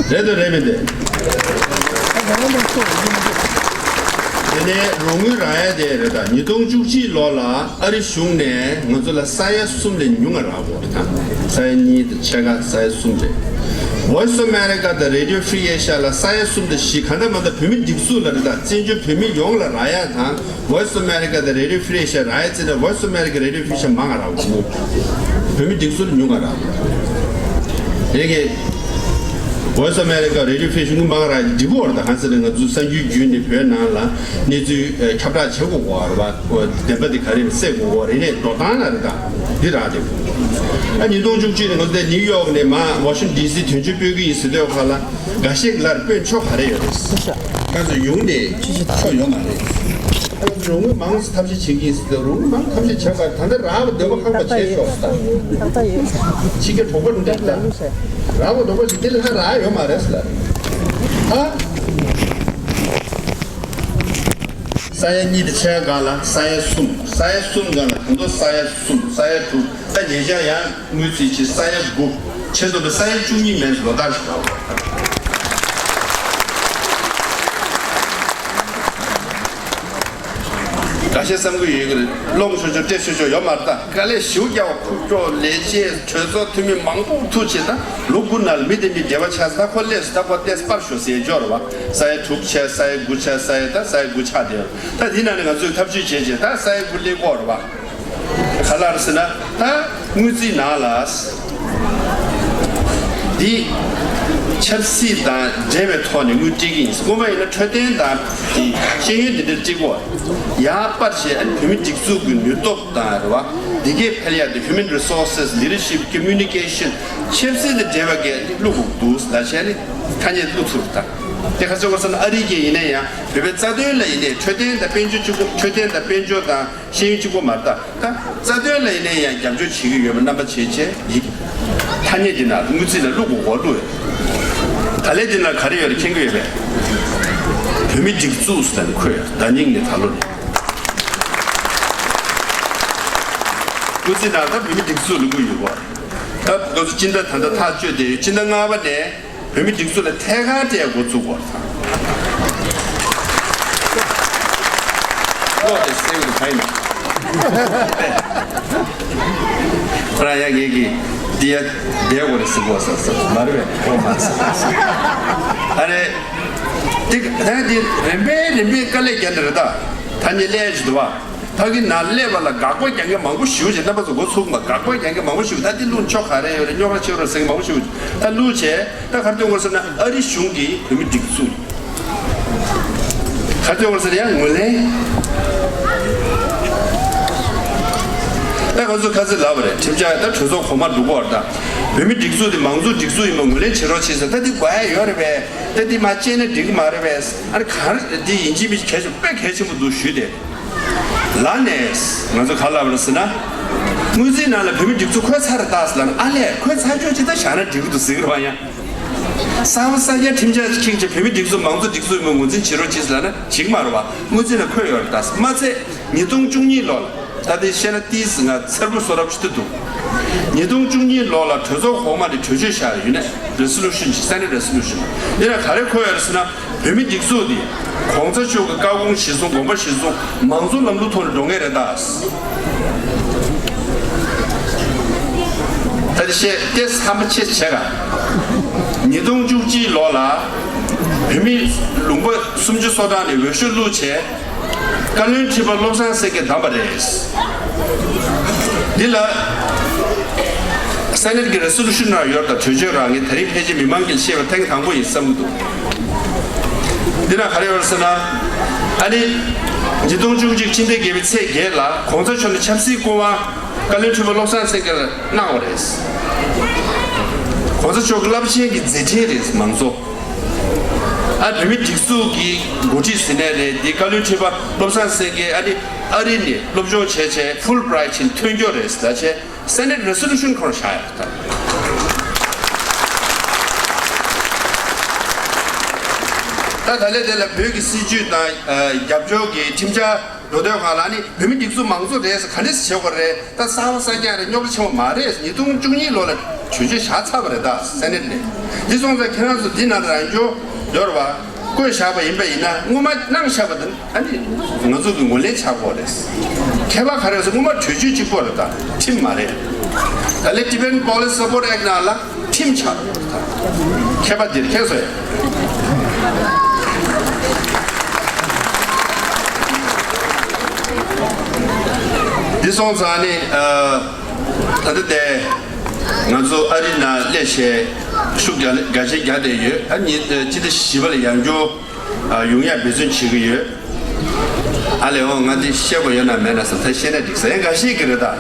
རེད་དོ་རེད་མིན་ཏེ། དེ་ནས་རོགས་དངུལ་རག་ཡ་དེ་རེད། ད་ཉིས་སྟོང་བཅུ་གཅིག་ལོ་ལ། ཨ་རི་གཞུང་ནས་ང་ཚོ་ལ་ས་ཡ་གསུམ་ལས་ཉུང་ང་རག་གོ་དང་། ས་ཡ་གཉིས་དང་ཕྱེད་ཀ། ས་ཡ་གསུམ་རེད། Voice of America་དང་Radio Free Asia་ལ་ས་ཡ་གསུམ་དང་བཞི། གང་ལྟར་མ་ལྟར་བོད་མི་སྒྲིག་འཛུགས་ལ་རེད། ད་བཙན་བྱོལ་བོད་མི་ཡོངས་ལ་རག་ཡ་དང་། Voice of America་དང་Radio Free Asia་རག་ཡ་བརྩིས་ན། Voice of America་Radio Free Asia་མང་ང་རག་གོ། བོད་མི་སྒྲིག་འཛུགས་ལ་ཉུང་ང་རག་གོ། རེད་གི། Voice of America་Radio Free Asia་དངུལ་མང་རག་འགྲིག་གོ་རེད། ད་གང་ཟེར་ན་ང་ཚོ་གསར་འགྱུར་བརྒྱུད་ནས་བོད་ནང་ལ་གནས་ཚུལ་ཁྱབ་བསྒྲགས་བྱེད་དགོས་གོ་རེད་བ། བདེན་པ་འདི་ག་རེ་རེད་གསལ་དགོས་གོ་རེད། ནས་འགྲོ་སྟངས་ལ་རེད། ད་འདི་རག་འདུག་ཨ་ཉིས་སྟོང་བཅུ་གཅིག་ནས་ང་ཚོ་ནིའུ་ཡོག་ནས་མར་ཝ་ཤིང་ཊོན་ཌི་སི་དོན་གཅོད་སྤོས་ཀྱི་ཡིན་ཟེར་དུས་ཁ་ལ། འགའ་ཤས་ཀྱིས་ལབ་རེད། སྤོས་ཆོག་ག་རེ་ཡོད་རེད། ཁ་ཚོ་ཡོང་ནས་ཆོག་ཡོད་མ་རེད། ཨ་ང་ཚོ་རོགས་དངུལ་མང་ཙམ་ཐབས་ཤེས་བྱེད་ཀྱི་ཡིན་ཟེར་དུས། རོགས་དངུལ་མང་ཐབས་ཤེས་བྱེད་པ་ད་ལྟ་རག་པ་འདོད་པ་ཁེངས་པ་བྱས་ཆོག་ད། ཕྱི་རྒྱལ་གྲོགས་པོ་འདྲ་ལ་རག་པ་འདོད་པ་ཞིག་དེ་ལ་ཧ་རག་ཡོད་མ་རེད་ཟེར་ལ། ཨ། ས་ཡ་གཉིས་དང་ཕྱེད་ཀ་སྒང་ལ་ས་ཡ་གསུམ། ས་ཡ་གསུམ་སྒང་ལ་ད་དུང་ས་ཡ་གསུམ། ས་ཡ་དྲུག་ད་ཉེ་ཆར་ཡང་དངུལ་རྩིས་བྱས་ས་ཡ་དགུ། ཆེད་དུ་ལ་ས་ཡ་བཅུ་གཉིས་མིན་ལོ་ལྟར་ཞིག་རག་པ། འགའ་ཤས་བསམ་གྱི་ཡོད་ཀྱི་རེད། སློང་ཆོག་ཆོག་སྤྲད་ཆོག་ཆོག་ཡོད་མ་རེད། ད་དཀའ་ལས་ཞེ་པོ་རྒྱག་པ། ཁུག་ཀྱོག་ལས་བྱེད་གྲོས་ཚོགས་འཐུས་མི་མང་པོ་ཐུག་བྱས། ད་ལོ་དགུ་ནང་ལ་མི་དེ་མི་འབྲེལ་བ་ཆགས་སོང་། ད་ཁོ་སླེབས་སོང་། ད་ཁོ་ཏོག་ཙམ་པར་ཞོག་ཟེར་འཇོག་རེད་བ། ས་ཡ་དྲུག་ཆགས། ས་ཡ་དགུ་ཆགས། ས་ཡ་ད་ས་ཡ་དགུ་ཆགས་བསྡད་ཡོད། ད་འདི་ནང་ནས་ང་ཚོས་ཐབས་ཇུས་བྱས་བྱས་ད་ས་ཡ་དགུ་སླེབས་ཀྱི་ཡོད་རེད་བ། ག་རེ་ཟེར་ན། ད་དངུལ་རྩིས་ནང་ལ་འདི་ཆབ་སྲིད་དང་འབྲེལ་བའི་ཐོག་ནས་དངུལ་སྤྲད་ཀྱི་ཡིན། སྔོན་མ་ཡིན་ན་འཕྲོད་བསྟེན་དང་དེ་ཤེས་ཡོན་དེ་འདྲ་སྤྲད་ཀྱི་ཡོད། ཡར་པར་བྱས། ཨ་ནི་བོད་མི་སྒྲིག་འཛུགས་ཀྱི་ནུས་སྟོབས་དང་རེད་བ། འདི་གའི་ཕན་ཡག་དེ་Human Resources, Leadership, Communication, ཆབ་སྲིད་དང་འབྲེལ་བ་གི་བླུག་དགོས་འདུག་ལ་བྱས་ནས་ཐ་སྙད་བླུག་ཚུལ་དང་། དེ་ག་ཚོད་བར་སོང་ན་ཨ་རི་གི་ཡིན་ན་ཡང་བོད་པའི་རྩ་དོན་ལ་ཡིན་ནའི་འཕྲོད་བསྟེན་དང་དཔལ་འབྱོར་གཅིག་པོ། འཕྲོད་བསྟེན་དང་དཔལ་འབྱོར་དང་ཤེས་ཡོན་གཅིག་པོ་མ་རེད། ད་ད་རྩ་དོན་ལ་ཡིན་ན་ཡང་རྒྱབ་སྐྱོར་བྱེད་ཀྱི་ཡོད་པ་རྣམ་པ་བྱས་བྱས་ཡིག་ཐ་སྙད་འདི་ན་དངུལ་རྩིས་ལ་བླུག་དགོས་གོ་བླུག་ཡོད། ད་ལན་འདི་ན་ག་རེ་ཡོད་རེད་མཁྱེན་གྱི་ཡོད་པས། བོད་མི་སྒྲིག་འཛུགས་ཟེར་ནས་འཁོད་ཡོད། ཟླ་ཉིན་ནས་ད་ལོ་ནས། སྐུ་ཚེ་ནང་ད་བོད་མི་སྒྲིག་འཛུགས་ལུགས་ཡོད་པ། ད་ང་ཚོ་སྤྱི་ཟླ་ད་ལྟ་ཐག་གཅོད་དེ་ཡོད། སྤྱི་ཟླ་ལྔ་པ་ནས་བོད་མི་སྒྲིག་འཛུགས་ལ་ཐད་ཀར་སྤྲད་འགོ་བཙུགས་པ་དང་། ལོག་དེ་སེང་གི་ཕ་ཡིན། ཁོ་རང་ཡ་ངེད་ཀྱི་འདི་ཡ་བསྡད་དགོས་རེད་ཟེར་གོ་ཟེར་ཟེར་མ་རེད་པས། ཨོ་མ་ཟེར་ཟེར། ཨ་རེ། དེ་ད་དེ་རིམ་པས་རིམ་པས་དཀའ་ལས་རྒྱག་ནི་རེད་ད། ཐ་སྙད་ལས་ཞིག་འདུག་བ། ཕ་གི་ནང་སླེབས་པ་ལ་དགག་པ་རྒྱག་མཁན་མང་པོ་ཞེ་པོ་ཅིག་རྣམ་པ་ཚོ་འགོ་ཚུགས་མ། དགག་པ་རྒྱག་མཁན་མང་པོ་ཞེ་པོ། ད་འདི་བླུག་ཆོག་ག་རེ་ཡོད་རེད། རྙོག་དྲ་ཆེ་རུ་ཟེར་མཁན་མང་པོ་ཞེ་པོ་ཅིག་ད་བླུག་བྱས། ད་ག་རེ་སྟོན་དགོས་ཟེར་ན་ཨ་རི་གཞུང་གིས་བོད་མི་སྒྲིག་འཛུགས་ག་རེ་སྟོན་དགོས་ཟེར་ན་ཡང་ངོས་ལེན། ད་ང་ཚོ་ཁ་སང་ལབ་པ་རེད། ཁྲིམས་འཆར་ད་གྲོས་ཚོགས་གོང་མར་འགྲོ་གི་ཡོད་རེད། ད་བོད་མི་སྒྲིག་འཛུགས་དེ་མང་གཙོ་སྒྲིག་འཛུགས་ཡིན་པ་ངོས་ལེན་བྱེད་རོགས་བྱེད་ཟེར། ད་འདི་དགོས་ཡ་ཡོད་རེད་པས། ད་འདི་མ་བྱས་ན་འགྲིག་གི་མ་རེད་པས། ཨ་ནི་ག་རེ་འདི་ཡིན་གཅིག་མིན་གཅིག་གལ་ཆེན་པོ་དཔེ་གལ་ཆེན་པོ་འདུག་ཞུས་ཏེ། ལ་ནས་ང་ཚོ་ག་ལབ་རེད་ཟེར་ན། དངུལ་རྩིས་ནང་ལ་བོད་མི་སྒྲིག་འཛུགས་འཁོད་ཚར་རེད་ད་ཟེར་ལབ་ན། ཨ་ལས་འཁོད་ཚར་ཆོག་ཅིག་ད་བཞག་ན་འགྲིག་གི་འདུག་ཟེར་གི་རེད་པ། ཡང་གསར་པ་གསར་རྐྱང་ཁྲིམས་འཆར་ཅིག་ཁྱེར་བྱས་བོད་མི་སྒྲིག་འཛུགས་མང་གཙོ་སྒྲིག་འཛུགས་ཡིན་པ་ངོས་འཛིན་བྱེད་རོགས་གྱིས་ཟེར་ལབ་ན་འགྲིག་མ་རེད་པ། དངུལ་རྩིས་ནང་འཁོད་ཡོད་རེད་ད། མ་ཚད་ཉིས་སྟོང་བཅུ་གཉིས་ལོ་ལ། ད་དེ་བཤད་ན་ཏིས་ང་མཚར་པོ་བཟོ་རབས་ཅིག་ཏུ་འདུག་ཉིས་སྟོང་བཅུ་གཉིས་ལོ་ལ་གྲོས་ཚོགས་གོང་མ་ནས་གྲོས་ཆོད་བཞག་ཡོད་ནས། Resolution ཅིག Senate Resolution ཡིན་ན་ག་རེ་འཁོད་ཡོད་རེད་ཟེར་ན། བོད་མི་སྒྲིག་འཛུགས་འདི་གོང་ས་མཆོག་གི་བཀའ་དགོངས་གཞིར་བཟུང་། དགོངས་པ་གཞིར་བཟུང་མང་གཙོ་ལམ་ལུགས་ཐོག་ནས་འགྲོ་ངེས་རེད་ད། ད་དེ་བཤད་དེ་བསམ་པ་ཆེ་བྱས་ག་ཉིས་སྟོང་བཅུ་གཅིག་ལོ་ལ་བོད་མི་ལུང་པ་སུམ་ཅུ་སོ་གྲངས་ནས་འོས་ཤོག་བླུགས་བྱས། བཀའ་བློན་ཁྲི་པ་བློ་བཟང་སེང་གེ་བདམས་པ་རེད། འདི་ལ་Senate གི་Resolution རང་ཡོད་རེད་ད། གྲོས་ཆོད་རང་ངས་ད་རིང་ཕལ་ཆེར་མི་མང་གིས་ཤེས་པ་ཐེངས་དང་པོ་ཡིན་བསམ་གྱི་འདུག་འདི་ན་ག་རེ་ཡོད་རེད་ཟེར་ན། ཨ་ནི་ཉིས་སྟོང་བཅུ་གཅིག་ཕྱི་ཟླ་བརྒྱད་པའི་ཚེས་བརྒྱད་ལ་གོང་ས་མཆོག་ནས་ཆབ་སྲིད་སྐུ་དབང་བཀའ་བློན་ཁྲི་པ་བློ་བཟང་སེང་གེ་ལ་གནང་བ་རེད། གོང་ས་མཆོག་གི་རླབས་ཆེན་གྱི་མཛད་འཕྲིན་རེད། མང་གཙོ། ཨ་བོད་མི་སྒྲིག་འཛུགས་ཀྱི་འགོ་ཁྲིད་ཟེར་ནའི་རེད། འདི་བཀའ་བློན་ཁྲི་པ་བློ་བཟང་སེང་གེ་ཨ་ནི་ཨ་རི་ནས་སློབ་སྦྱོང་བྱས་བྱས་Fulbright ཕྱིན་ཐོན་རྒྱུ་རེད་ཟེར་བྱས། Senate Resolution ཁོ་རང་བཞག་ཡོད་ད། ད་ད་ལས་དེ་ལ་བོད་ཀྱི་སྲིད་བྱུས་དང་རྒྱབ་སྐྱོར་གྱི་ཁྲིམས་འཆར་འགྲོ་དོན་སྒང་ལ་ནི་བོད་མི་སྒྲིག་འཛུགས་མང་གཙོ་རེད་ཟེར་ག་འདྲས་བྱེད་དགོས་རེད། ད་གསར་པ་གསར་རྐྱང་རེད། རྙོག་དྲ་ཆེན་པོ་མ་རེད། ཉིས་སྟོང་བཅུ་གཉིས་ལོ་ལ་གྲོས་ཆོད་བཞག་ཚར་བ་རེད་ད། Senate ནས། འདི་སོང་ཙང་ཁྱེད་རང་ཚོ་འདི་ནང་ལ་རང་སྐྱོར་ཡོད་རེད་པ། བསྐོས་བཞག་པ་ཡིན་པ་ཡིན་ན། སྔོན་མ་གནང་བཞག་པ་དང་ཨ་ནི་ང་ཚོ་གི་ངོས་ལེན་བྱ་དགོས་རེད། ཁྱད་པར་ག་རེ་ཟེར། སྔོན་མ་གྲོས་ཆོད་གཅིག་པོ་རེད་ད། ཁྲིམས་མ་རེད། ད་ལན་Tibetan Policy Support Act ནང་ལ་ཁྲིམས་ཆགས་ཡོད་རེད་ད། ཁྱད་པར་འདིར་ཁྱེད་ཚོས། འདི་སོང་ཙང་ནི་ཨ། ད་ལྟ་དེ་ང་ཚོ་ཨ་རི་ནང་སླེབས་བྱས་ཤུགས་རྒྱ་རྒྱ་ཆེན་རྒྱག་བསྡད་ཡོད། ཨ་ནི་སྤྱི་ཟླ་བཞི་པ་ལ་ཡང་བསྐྱར་ཡོང་ཡ་འབད་བརྩོན་བྱེད་ཀྱི་ཡོད། ཨ་ལས་འོ་ང་འདི་བཤད་དགོས་ཡོད་ན་མེད་ན་བསམ། ད་བཤད་ན་འགྲིག་ས་ཡང་འགའ་ཤས་ཀྱི་རེད་ད།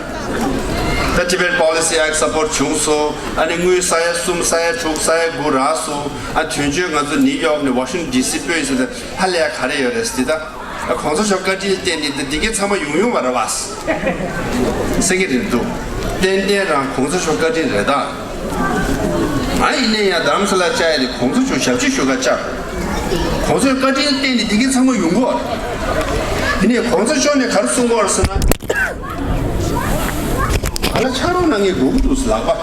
ད་Tibet Policy Act support བྱུང་སོང་། ཨ་ནི་དངུལ་ས་ཡ་གསུམ་ས་ཡ་དྲུག་ས་ཡ་དགུ་རག་སོང་། ཨ་དོན་གཅོད་ང་ཚོ་ནིའུ་ཡོག་ནས་ཝ་ཤིང་ཊོན་ཌི་སི་སྤོས་ཡིན་ཟེར་ད། ཧ་ལས་ཡ་ག་རེ་ཡོད་རེད་ཟེར་ད། གོང་ས་མཆོག་བཀའ་དྲིན་བརྟེན་ནས་འདི་འདི་གའི་ཚང་མ་ཡོང་ཡོང་བ་རེད་བ། སེང་གེ་རེད་འདུག་ཏན་ཏན་རང་གོང་ས་མཆོག་བཀའ་དྲིན་རེད་ད། ང་ཡིན་ནའི་ཡང་རྡ་རམ་ས་ལ་བཅར་ཡ་དེ་གོང་ས་མཆོག་ཞབས་ཕྱི་ཞུ་ག་བཅར། གོང་ས་མཆོག་བཀའ་དྲིན་བརྟེན་ནས་འདི་གའི་ཚང་མ་ཡོང་གི་ཡོད་རེད། དེ་ནས་གོང་ས་མཆོག་ནས་ག་རེ་གསུང་གི་ཡོད་རེད་ཟེར་ན། ང་ལ་ཕྱག་རོགས་གནང་མཁན་དགོས་ཀྱི་འདུག་ཟེར་ལགས་པ།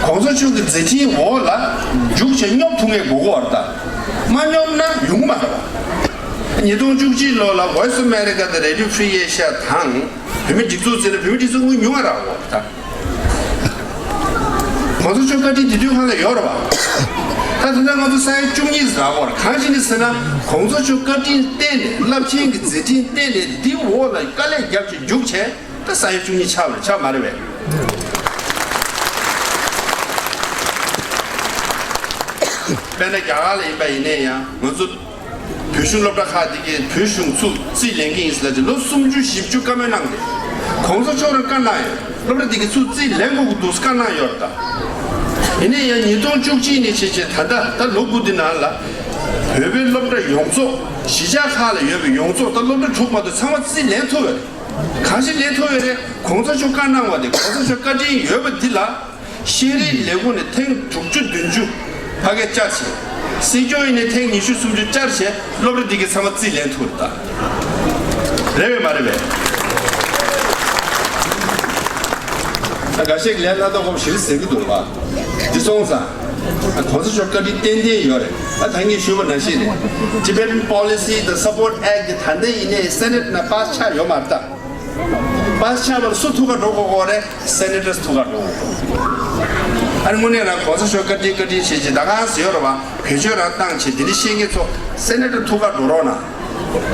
གོང་ས་མཆོག་གི་མཛད་འཕྲིན་འོག་ལ་རྒྱུགས་བྱས་སྙོབ་ཐུབ་མཁན་དགོས་ཀྱི་ཡོད་རེད་ད། མ་སྙོབ་ན་ཡོང་གི་མ་རེད་པ། ཉིས་སྟོང་བཅུ་གཅིག་ལོ་ལ་Voice of America དང་Radio Free Asia དང་བོད་མི་སྒྲིག་འཛུགས་བཙུགས་ནས་བོད་མི་སྒྲིག་འཛུགས་དངུལ་ཉུང་བ་རག་གི་ཡོད་རེད་ད། གོང་ས་མཆོག་བཀའ་དྲིན་དེ་དུས་གང་ལ་ཡོད་རེད་པ། ད་དེ་འདྲ་ང་ཚོ་ས་ཡ་བཅུ་གཉིས་རག་གི་ཡོད་རེད། གང་ཞིག་ནས་ཟེར་ན་གོང་ས་མཆོག་བཀའ་དྲིན་བརྟེན་ནས་རླབས་ཆེན་གྱི་མཛད་འཕྲིན་བརྟེན་ནས་འདི་འོག་ལ་དཀའ་ལས་བརྒྱབ་བྱས་རྒྱུགས་བྱས། ད་ས་ཡ་བཅུ་གཉིས་ཆགས་པ་རེད། ཆགས་མ་རེད་པས། དཔེར་ན་རྒྱ་གར་ལ་ཡིན་པ་ཡིན་ནའི་ཡང་ང་ཚོ་བོད་གཞུང་སློབ་གྲྭ་ཁག་འདི་གའི་བོད་གཞུང་ཚུགས་རྩིས་ལེན་གྱི་ཡིན་ཟེར་ལབ་ཅིག་ལོ་སུམ་ཅུ་བཞི་བཅུ་བཀའ་མོལ་གནང་སྟེ། གོང་ས་མཆོག་རང་བཀའ་གནང་ཡོད། སློབ་གྲྭ་འདི་གི་ཚུར་རྩིས་ལེན་དགོས་ཀྱི་འདུག་བཀའ་གནང་ཡོད་རེད་ད། ཡིན་ན་ཡང་ཉིས་སྟོང་བཅུ་གཅིག་ནས་བྱས་བྱས་ད་ལྟ་ད་ལོ་དགུ་འདི་ནང་ལ། བོད་པའི་སློབ་གྲྭ་ཡོངས་རྫོགས་གཞིས་ཆགས་ཁག་ལ་ཡོད་པའི་ཡོངས་རྫོགས་ད་སློབ་གྲྭ་དྲུག་མ་གཏོགས་ཚང་མ་རྩིས་ལེན་ཐུབ་ཡོད་རེད། གང་ཞིག་ལེན་ཐུབ་ཡོད་རེད། གོང་ས་མཆོག་བཀའ་གནང་བ་དེ་གོང་ས་མཆོག་བཀའ་དྲིན་ཡོད་པ་འདི་ལ། ཤེས་རིག་ལས་ཁུངས་ནས་ཐེངས་དྲུག་ཅུ་བདུན་ཅུ་ཕ་གིར་བཅར་བྱས། སྲིད་སྐྱོང་ཡིན་ནའི་ཐེངས་ཉི་ཤུ་སུམ་ཅུ་བཅར་བྱས་སློབ་གྲྭ་འདི་གའི་ཚང་མ་རྩིས་ལེན་ཐུབ་རེད་ད། རེད་པས་མ་རེད་པས། ད་འགའ་ཤས་ཀྱིས་ལས་སླ་ཏོག་ཙམ་ཞིག་ཟེར་གྱི་འདུག་པ། འདི་སོང་ཙང་། གོང་ས་མཆོག་བཀའ་དྲིན་ཏན་ཏན་ཡོད་རེད། ད་ད་ངས་ཞུས་པ་ནང་བཞིན་རེད། Tibetan Policy the Support Act དེ་ད་ལྟ་ཡིན་ནའི་སེ་ནེ་ཊི་ནང་པཱ་སི་ཆགས་ཡོད་མ་རེད་ད། པཱ་སི་ཆགས་པར་སུ་ཐུགས་ཁ་འགྲོ་དགོས་དགོས་རེད། སེ་ནེ་ཊར་སི་ཐུགས་ཁ་འགྲོ་དགོས། ཨ་ནི་དངོས་གནས་རང་གོང་ས་མཆོག་བཀའ་དྲིན་བཀའ་དྲིན་ཞེས་ཀྱི་ད་གང་ཟེར་ཡོད་རེད་བ། བེད་སྤྱོད་རང་བཏང་བྱས་འདི་འདྲ་བཤད་མཁན་ཚོ་སེ་ནེ་ཊར་ཐུགས་ཁ་འགྲོ་རོགས་གནང་།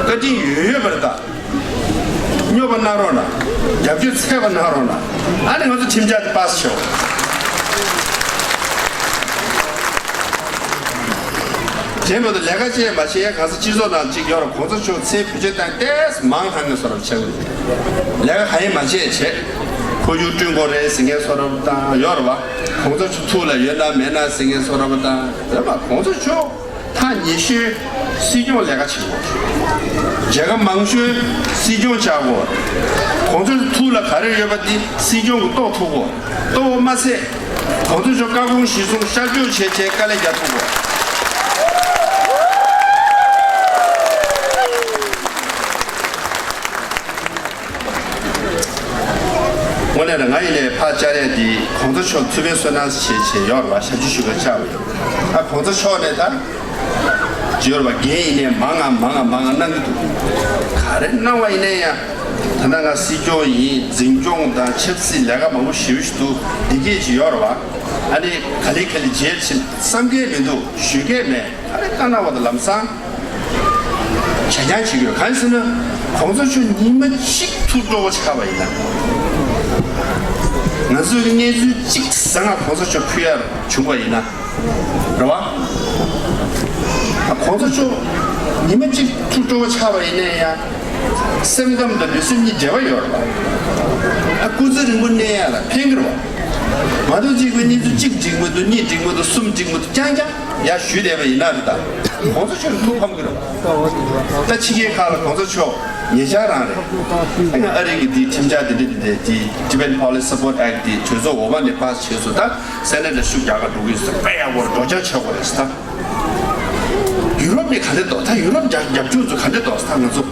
བཀའ་དྲིན་ཡོད་ཡོད་པ་རེད་ད། སྨྱོ་པ་གནང་རོགས་གནང་། རྒྱབ་སྐྱོར་ཚད་པ་གནང་རོགས་གནང་། ཨ་ནི་ང་ཚོ་ཁྲིམས་འཆར་དེ་པཱ་སི་ཆོག་དེ་མ་གཏོགས་ལས་ཀ་བྱས་མ་བྱས་གང་ཟག་སྤྱི་ཚོགས་ནང་གཅིག་ཡོད་རེད། གོང་ས་མཆོག་ཚེ་བེད་སྤྱོད་བཏང་ཏེ་མང་ཧ་ངེ་སོ་རབ་ཆགས་ཀྱི་འདུག་ལས་ཀ་གང་ཡང་མ་བྱས་བྱས། ཁོར་ཡུག་བསྐྲུན་དགོས་རེད་ཟེར་མཁན་སོ་རབ་དང་ཡོད་རེད་བ། གོང་ས་མཆོག་ཐུགས་ལ་ཡོད་ན་མེད་ན་ཟེར་མཁན་སོ་རབ་དང་རེད་བ། གོང་ས་མཆོག་ཐག་ཉེ་ཤོས་སྲིད་སྐྱོང་ལས་ཀ་བྱེད་དགོས། མཇལ་ཁ་མང་ཤོས་སྲིད་སྐྱོང་བཅར་དགོས། གོང་ས་མཆོག་ཐུགས་ལ་ག་རེ་ཡོད་པ་འདི་སྲིད་སྐྱོང་གིས་རྟོགས་ཐུབ་དགོས། ལྟ་བུ་མ་ཚད། གོང་ས་མཆོག་བཀའ་དགོངས་གཞིར་བཟུང་ཤར་བསྐྱོད་བྱས་བྱས་དཀའ་ལས་རྒྱག་ཐུབ་དགོས། དངོས་གནས་ང་ཡིན་ནའི་ཕར་བཅར་ཡས་འདི་གོང་ས་མཆོག་ཐུགས་ཕན་གསོས་གནང་བྱས་བྱས་ཡོད་རེད་བ། ཞབས་ཕྱི་ཞུ་ག་བཅར་བ་ཡོད། ཨ་གོང་ས་མཆོག་ནས་ད། ཡོད་རེད་བ། འགན་ཡིན་ནའི་མང་ང་མང་ང་མང་ང་གནང་གི་འདུག་ག་རེ་གནང་བ་ཡིན་ནའི་ཡང་། ད་ལྟ་ང་སྲིད་སྐྱོང་ཡིན། འཛིན་སྐྱོང་དང་ཆབ་སྲིད་ལས་ཀ་མང་པོ་ཞེ་པོ་ཞིག་འདུག་འདི་སྐད་ཅིག་ཡོད་རེད་བ། ཨ་ནི་ག་ལེ་ག་ལེ་མཇལ་ཕྱིན་བསམ་གྱི་མི་འདུག་ཞུ་གི་མེད། ག་རེ་བཀའ་གནང་བ་དང་ལམ་སང་བྱ་རྐྱང་བྱེད་དགོས། གང་ཡིན་ཟེར་ན་གོང་ས་མཆོག་ཉི་མ་གཅིག་ཐུགས་སྤྲོ་བོ་ཆགས་པ་ཡིན་ན། ང་ཚོས་གནས་ཚུལ་གཅིག་བཟང་ང་གོང་ས་མཆོག་ཕུལ་ཡར་བྱུང་བ་ཡིན་ན། རེད་བ། ཨ་གོང་ས་མཆོག་ཉི་མ་གཅིག་ཐུགས་སྤྲོ་བོ་ཆགས་པ་ཡིན་ན་ཡང་། སེམས་ཁམས་དང་ལུས་སེམས་གཉིས་འབྲེལ་བ་ཡོད་རེད་བ། ཨ་སྐུ་ཚེ་རིང་པོ་གནས་ཡག་ལ་ཕན་གི་རེད་བ། མ་གཏོགས་གཅིག་པའི་གནས་ཚུལ་གཅིག་འགྲིག་མི་འདུག་གཉིས་འགྲིག་མི་འདུག་གསུམ་འགྲིག་མི་འདུག་རྐྱང་རྐྱང་ཡར་ཞུས་བསྡད་པ་ཡིན་ན་རེད་ད། གོང་ས་མཆོག་ཐུགས་ཕམ་གི་རེད་བ། ད་ཕྱི་རྒྱལ་ཁག་ལ་གོང་ས་མཆོག་ཉེ་ཆར་རང་རེད། ཨ་ང་ཨ་རི་གི་འདི་ཁྲིམས་འཆར་འདི་འདྲ་འདི་འདྲ་འདི་Tibetan Policy Support Act འདི་གྲོས་ཚོགས་འོག་མ་ནས་པཱ་སི་བྱས་སོང་། ད་སེ་ནེ་ཊི་ལ་ཤུགས་རྒྱག་ག་འགྲོ་གི་ཡོད་ཟེར། དཔེ་ཡག་པོ་རེད། སྒྲོག་སྦྱང་བྱེད་དགོས་རེད་ཟེར་ད། ཡུ་རོབ་ནས་ག་འདྲ་འདུག་ད་ཡུ་རོབ་རྒྱབ་རྒྱབ་སྐྱོར་ཚོ་ག་འདྲ་འདུག་ད་ང་ཚོ་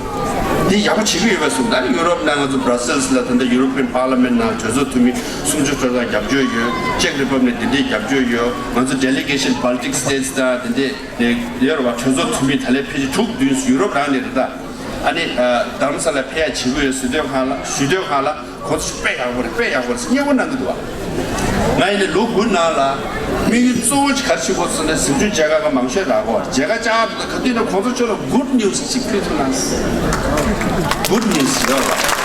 འདི་ཡག་པོ་བྱེད་ཀྱི་ཡོད་པས་གསུངས། ད་ཡུ་རོབ་ནང་ང་ཚོ་Brussels ལ་ད་ལྟ་European Parliament ནང་གྲོས་ཚོགས་འཐུས་མི་སུམ་ཅུ་སོ་གྲངས་རྒྱབ་སྐྱོར་ཡོད། Czech Republic འདི་འདྲའི་རྒྱབ་སྐྱོར་ཡོད། ང་ཚོ་delegation Baltic States དང་འདི་འདྲའི་ནས་ཡོད་རེད་བ། གྲོས་ཚོགས་འཐུས་མི་ད་ལན་ཕལ་ཆེར་དྲུག་བདུན་ཡུ་རོབ་རང་ནས་རེད་ད། ཨ་ནི་རྡ་རམ་ས་ལ་ཕེབས་ཡ་བྱེད་ཀྱི་ཡོད་ཟེར་དུས་སྒང་ལ་ཞུ་དུས་སྒང་ལ། གོང་ས་མཆོག་དཔེ་ཡག་པོ་རེད། དཔེ་ཡག་པོ་རེད་ཟེར་སྙན་པོ་གནང་གི་འདུག་བ། ང་ཡིན་ནའི་ལོ་དགུ་ནང་ལ་དམིགས་ཡུལ་གཙོ་བོ་གཅིག་ག་རེ་བྱེད་དགོས་ཟེར་ན། གཟིམ་ཆུང་མཇལ་ཁ་མང་ཤོས་རག་གོ། མཇལ་ཁ་བཅར་དུས་ག་དུས་ན་གོང་ས་མཆོག་ལ་good news གཅིག་ཕུལ་ཐུབ་ན། Good news ཡོད་བ།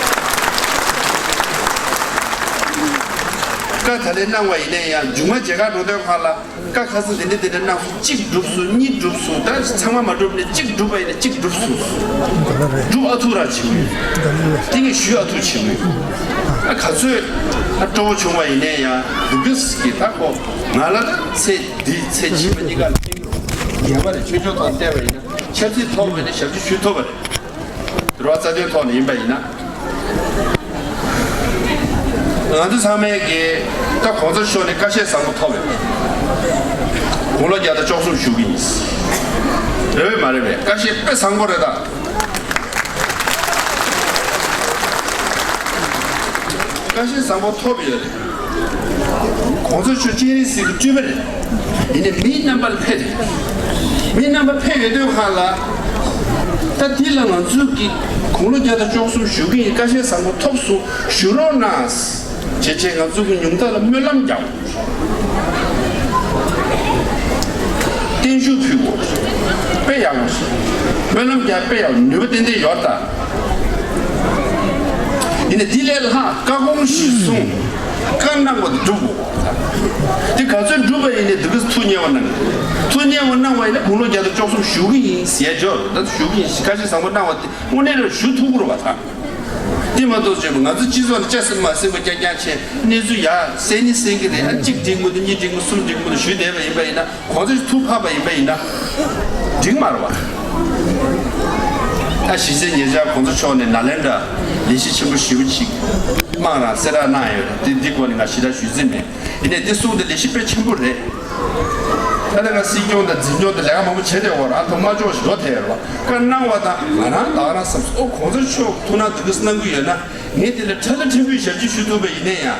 བཀའ་ད་ལན་གནང་བ་ཡིན་ནའི་ཡང་མཇུག་མ་མཇལ་ཁ་འགྲོ་དུས་སྒང་ལ། བཀའ་ཁ་སང་དེ་འདྲ་དེ་འདྲ་གནང་སོང་། གཅིག་འགྲུབ་སོང་། གཉིས་འགྲུབ་སོང་། ད་ཚང་མ་མ་འགྲུབ་ནས་གཅིག་འགྲུབ་པ་ཡིན་ན་གཅིག་འགྲུབ་སོང་། འགྲུབ་ཨ་ཐུག་ར་བྱེད་དགོས། དེ་ངས་ཞུ་ཨ་ཐུག་བྱེད་དགོས། ཨ་ག་ཚོད་ཨ་སྤྲོ་བོ་བྱུང་བ་ཡིན་ནའི་ཡང་འདུག་གི་ད་ཁོ་ང་ལ་ད་ཚེ་འདི་ཚེ་ཕྱི་མ་གཉིས་ཀ་ལ་ཕན་གི་རེད། ངེས་པ་རེད། ཆོས་ཕྱོགས་ཐོག་བལྟས་པ་ཡིན་ན་ཆབ་སྲིད་ཐོག་མེད་ན་ཞབས་ཕྱི་ཞུ་ཐུབ་པ་རེད། རེ་བ་རྩ་དོན་ཐོག་ནས་ཡིན་པ་ཡིན་ན། ང་ཚོ་ཚང་མས་ཀྱི་ད་གོང་ས་མཆོག་ནས་བཀའ་བཤད་བཟང་པོ་ཐོབ་ཡོད། དགུང་ལོ་བརྒྱ་དང་བཅུ་གསུམ་བཞུགས་ཀྱི་ཡིན། རེད་པས་མ་རེད་པས། བཀའ་བཤད་དཔེ་བཟང་པོ་རེད་ད། བཀའ་བཤད་བཟང་པོ་ཐོབ་ཡོད་རེད། གོང་ས་མཆོག་སྤྱན་རས་གཟིགས་ཀྱི་སྤྲུལ་པ་རེད། ཡིན་ནའི་མིའི་རྣམ་པ་ལ་ཕེབས་རེད། མིའི་རྣམ་པ་ཕེབས་ཡོད་དུས་སྒང་ལ། ད་འདི་ལ་ང་ཚོས་ཀྱི་དགུང་ལོ་བརྒྱ་དང་བཅུ་གསུམ་བཞུགས་ཀྱི་ཡིན། བཀའ་བཤད་བཟང་པོ་ཐོབ་སོང་བཞུགས་རོགས་གནང་། བྱས་བྱས་ང་ཚོ་གི་ཉུང་མཐའ་ལ་སྨོན་ལམ་རྒྱག་དགོས། བརྟན་བཞུགས་ཕུལ་དགོས། དཔེ་ཡག་པོ་ཞིག་སྨོན་ལམ་རྒྱག་དཔེ་ཡག་ནུས་པ་ཏན་ཏན་ཡོད་ད། ཡིན་ནའི་འདི་ལས་ལྷག་བཀའ་དགོངས་གཞིར་བཟུང་། བཀའ་གནང་བ་དེ་སྒྲུབ་དགོས། དེ་ག་ཚོད་སྒྲུབ་པ་ཡིན་ནའི་འདི་ག་ཐུགས་མཉེས་པ་གནང་གི། ཐུགས་མཉེས་པ་གནང་བ་ཡིན་ན་དགུང་ལོ་བརྒྱ་དང་བཅུ་གསུམ་བཞུགས་ཀྱི་ཡིན་ཟེར་ཡ་འཇོག་ད་བཞུགས་ཀྱི་ཡིན། བཀའ་བཞིན་བཟང་པོ་གནང་བ་དེ་དངོས་གནས་ལ་ཞུ་ཐུབ་ཀྱི་རེད་བ་ད། མ་གཏོགས་བྱས་པ་ང་ཚོ་སྤྱི་ཚོགས་ནང་སྐྱ་སེར་མ་སེར་པོ་རྐྱང་རྐྱང་བྱས་གནས་ཚུལ་ཡག་གསལ་ནི་གསལ་གི་རེད། ཨ་གཅིག་འགྲིག་མི་འདུག་གཉིས་འགྲིག་མི་གསུམ་འགྲིག་མི་འདུག་ཞུས་བསྡད་པ་ཡིན་པ་ཡིན་ན། གོང་ཚོད་ཐུགས་ཕབ་པ་ཡིན་པ་ཡིན་ན་འགྲིག་མ་རེད་བ། ད་གཞི་རྩའི་ཉེ་ཆར་གོང་ས་མཆོག་ནས་ནཱ་ལེནྡྲ་ལས་གཞི་ཆེན་པོ་ཞེ་པོ་ཅིག་དམངས་རང་གསལ་བསྒྲགས་གནང་ཡོད་རེད། འདི་འདི་སྐོར་ནས་ང་ཞེ་དྲག་ཞུ་རྩིས་མེད། ཡིན་ནའི་འདི་གསུངས་ཏེ་ལས་གཞི་དཔེ་ཆེན་པོ་རེད། ད་ལྟ་ང་སྲིད་སྐྱོང་དང་འཛིན་སྐྱོང་དང་ལས་ཀ་མང་པོ་བྱས་བསྡད་ཡོད་རེད། ཨ་ཐོག་མ་ལྕོགས་ཞིག་འགྲོ་ཐལ་ཡོད་རེད་བ། བཀའ་གནང་བ་དང་ང་རང་ད་ག་རང་བསམ་སོང་། ཨོ་གོང་ས་མཆོག་ཐུགས་སྣང་འདི་ག་གནང་གི་ཡོད་ན། ངས་དེ་ལ་ཁྲ་ལ་ཕྲན་བུའི་ཞབས་ཕྱི་ཞུ་ཐུབ་པ་ཡིན་ན་ཡང་།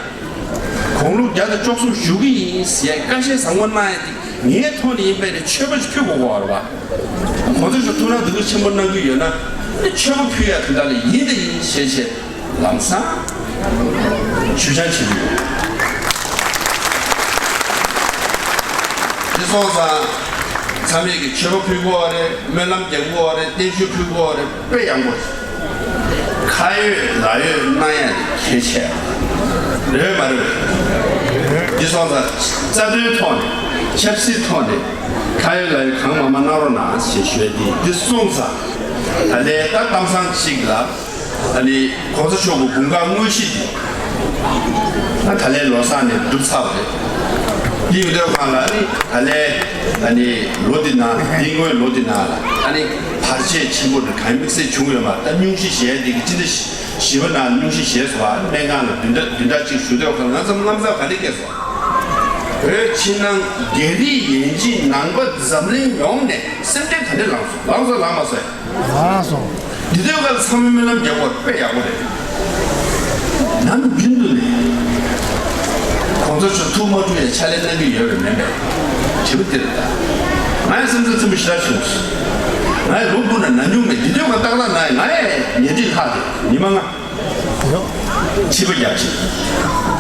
དགུང་ལོ་བརྒྱ་དང་བཅུ་གསུམ་བཞུགས་ཀྱི་ཡིན་ཟེར་ཡ་བཀའ་བཤད་བཟང་པོ་གནང་ཡ་དེ་ངའི་ཐོག་ནས་ཡིན་པས་ནས་མཆོད་པ་ཞིག་ཕུལ་དགོས་ཀྱི་ཡོད་རེད་བ། གོང་ས་མཆོག་ཐུགས་སྣང་འདི་ག་ཆེན་པོ་གནང་གི་ཡོད་ན། ཨ་ནི་མཆོད་པ་ཕུལ་ཡ་དེ་འདྲ་ལ་ཡིན་དང་ཡིན་ཞེས་བྱས་ལམ་སང་ཞུ་སྦྱང་བྱེད་ཀྱི་ཡོད། དེ་སོང་ཙང་ཚང་མས་ཀྱི་མཆོད་པ་ཕུལ་དགོས་པ་རེད། སྨོན་ལམ་རྒྱག་དགོས་པ་རེད། བརྟན་བཞུགས་ཕུལ་དགོས་པ་རེད། དཔེ་ཡག་པོ་རེད། ཁ་ཡོད་ལག་ཡོད་གནང་ཡ་དེ་གལ་ཆེ་བ་རེད་མ་རེད། འདི་སོང་ཙང་རྩ་དོན་ཐོག་ནས་ཆབ་སྲིད་ཐོག་ནས་ཁ་ཡོད་ལག་ཡོད་གང་མང་མང་གནང་རོགས་གནང་ཞེས་ཞུ་ཡ་དེ། འདི་སོང་ཙང་ད་ལས་ད་གཏམ་བཟང་གཅིག་ལ། ཨ་ནི་གོང་ས་མཆོག་གི་དགུང་གྲངས་དངོས་གཞི་དེ་ད་ལན་ལོ་གསར་ནས་འགྲུབ་ཚར་བ་རེད། འདི་ཡོད་དུས་སྒང་ལ་ཨ་ནི་ད་ལན་ཨ་ནི་ལོ་འདི་ནང་འདི་སྔོན་ལོ་འདི་ནང་ལ་ཨ་ནི་བར་ཆད་ཆེན་པོ་འདི་གང་དམིགས་བསལ་བྱུང་ཡོད་མ་རེད། ད་སྙུང་གཞི་བཞེས་འདི་གི་སྤྱི་ཟླ་བཞི་པ་ནང་སྙུང་གཞི་བཞེས་སོང་བ། སྨན་ཁང་ལ་བདུན་ཕྲག་བདུན་ཕྲག་གཅིག་བཞུགས་དུས་སྒང་ལ་ང་ཚོ་དངངས་འཚབ་ག་འདྲ་སྐྱེས་སོང་། བོད་ཕྱི་ནང་རྒྱ་རིགས་ཡན་ཆད་ནང་པ་འཛམ་གླིང་ཡོངས་ནས་སེམས་ཁྲལ་ག་འདྲ་ལངས་སོང་། ལངས་སོང་ལངས་མ་སོང་། ལགས་སོ། འདི་དུས་སྐབས་ཚང་མས་སྨོན་ལམ་རྒྱག་དགོས་དཔེ་ཡག་པོ་རེད། ནམ་རྒྱུན་དུ་ནས་གོང་ས་མཆོག་ཐུགས་མ་སྤྲོ་བའི་ཕྱག་ལས་གནང་གི་ཡོད་པས་མིན་པས། དྲི་བ་འདི་རེད་ད། ང་ཡང་སེམས་ཚོར་ཆེན་པོ་ཞེ་དྲག་བྱུང་སོང་། ང་ཡང་ལོ་དགུ་ནས་ན་མྱོང་མེད། འདི་དུས་སྐབས་ཏག་ཏག་ན་ཡང་ང་ཡང་ཉལ་ཁྲིས་ལྷག་སྟེ་ཉི་མ་ལྔ། ཕྱི་པ་རྒྱབ་ཅིག་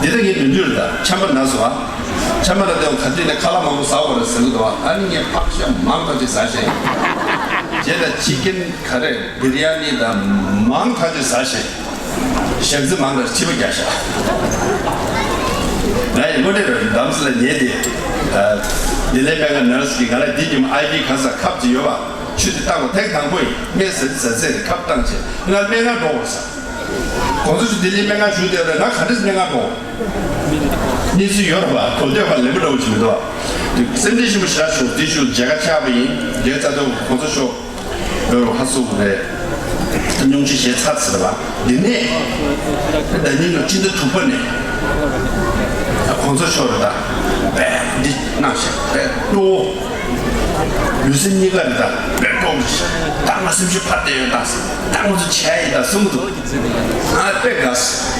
འདི་ལྟ་ངས་མི་འདུག་རེད་ད། ཆམ་པ་ན་སོང་ཨ། ཆམ་པ་ན་དེ་ག་དུས་ནས་ཁ་ལག་མང་པོ་ཟ་དགོས་རེད་ཟེར་གི་འདུག་ཨ། ཨ་ནི་ངས་ཕག་ཤ་མང་དག་ཅིག་ཟ་ཤེས། རྗེས་ལ་ཅི་ཀིན་ག་རེ་བི་རི་ཡ་ནི་དང་མང་དག་ཅིག་ཟ་ཤེས། ཞག་རྩི་མང་དག་ཕྱི་པ་རྒྱག་ཤག་ང་ཡི་དངོས་གནས་རེད། འདམ་སི་ལ་ཉལ་ཏེ། འདི་ལས་སྨན་ཁང་ནར་སི་གིས་ང་ལ་འདི་ཉིན་མོ་ཨའི་བི་ག་ས་ཁབ་ཅིག་ཡོད་པ། ཆུ་དེ་བཏང་བ་ཐེངས་དང་པོ་ཡིན། སྨན་ཟ་ཟ་ཟེར་ཁབ་བཏང་བྱས་ང་སྨན་ཁང་འགྲོ་དགོས་ས། གོང་ས་མཆོག་ལྡི་ལི་སྨན་ཁང་བཞུགས་བསྡད་རེད། ང་ག་འདྲས་སྨན་ཁང་འགྲོ། གནས་ཚུལ་ཡོད་རེད་པ། གོ་ཐོས་པ་ལེན་པ་འདྲ་བོ་ཅིག་མི་འདུག་པ། སེམས་ཁྲལ་ཞིམ་པོ་ཞེ་དྲག་བྱུང་། དེ་ཞུ་མཇལ་ཁ་ཆགས་པ་ཡིན། རྒྱལ་ཚ་ཏོག་གོང་ས་མཆོག་ཡོད་རུ་ཧ་སུ་རེད། སྙུང་གཞི་བཞེས་ཚར་ཟེར་བ། འདི་ནས་ཟླ་ཉིན་ལོ་སྤྱི་ཟླ་དྲུག་པ་ནས་གོང་ས་མཆོག་རེད་ད། བས་འདི་གནང་ཞིག་བས་སྤྲོ། ལུས་སེམས་གཉིས་ཀ་རེད་ད། བས་སྤྲོ་གི་ཞིག་ད་ང་སེམས་ཤུགས་འཕར་བསྡད་ཡོད་ད། ད་ང་ཚོ་བྱས་ཡིན་ད་གསུང་གི་འདུག་ང་དཔེ་དགའ་སོང་།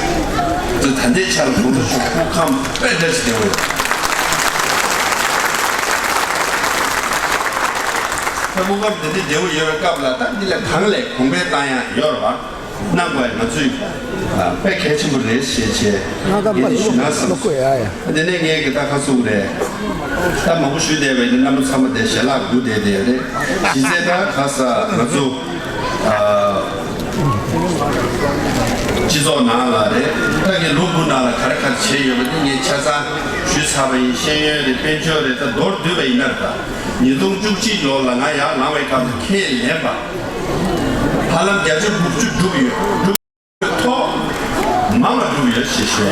དུ་ད་ལྟའི་ཆར་གོང་ས་མཆོག་སྐུ་ཁམས་དཔེ་འདྲ་ཞིག་བདེ་བོ་ཡོད། ད་སྐུ་ཁམས་དེ་འདྲ་བདེ་བོ་ཡོད་པའི་སྐབས་ལ་ད་འདི་ལས་གང་ལས་གོང་འཕེལ་བཏང་ཡ་ཡོད་རེད་པ། གནང་དགོས་ཡ་ང་ཚོས་དཔེ་གལ་ཆེན་པོ་རེད་ཞེས་བྱས་ངས་ཞུ་ན་བསམ། དེ་ནས་ངས་གི་ད་ཁ་སུ་རེད། ད་མང་པོ་ཞུས་བསྡད་པའི་ནི་རྣམ་པ་ཚང་མ་དེ་ཞལ་ལག་དགུ་བསྡད་དེ་རེད། གཞི་རྩའི་ད་ཁ་ས་ང་ཚོ་སྤྱི་ཚོགས་ནང་ལ་རེད། ད་ངས་ལོ་དགུ་ནང་ལ་ག་རེ་ག་རེ་བྱས་ཡོད་པ་དེ་ངས་ཆ་ཚང་ཞུས་ཚར་བ་ཡིན། ཤེས་ཡོན་རེད། དཔལ་འབྱོར་རེད། ད་མདོར་བསྡུས་པ་ཡིན་ན་རེད། ད་ཉིས་སྟོང་བཅུ་གཅིག་ལོ་ལ་ང་ཡར་ལངས་པའི་སྐབས་སུ་ཁས་ལེན་པ་ཧ་ལམ་བརྒྱ་ཆ་དགུ་བཅུ་འགྲུབ་ཡོད། འགྲུབ་ཐོག་མང་བ་འགྲུབ་ཡོད་ཞེས་ཞུ།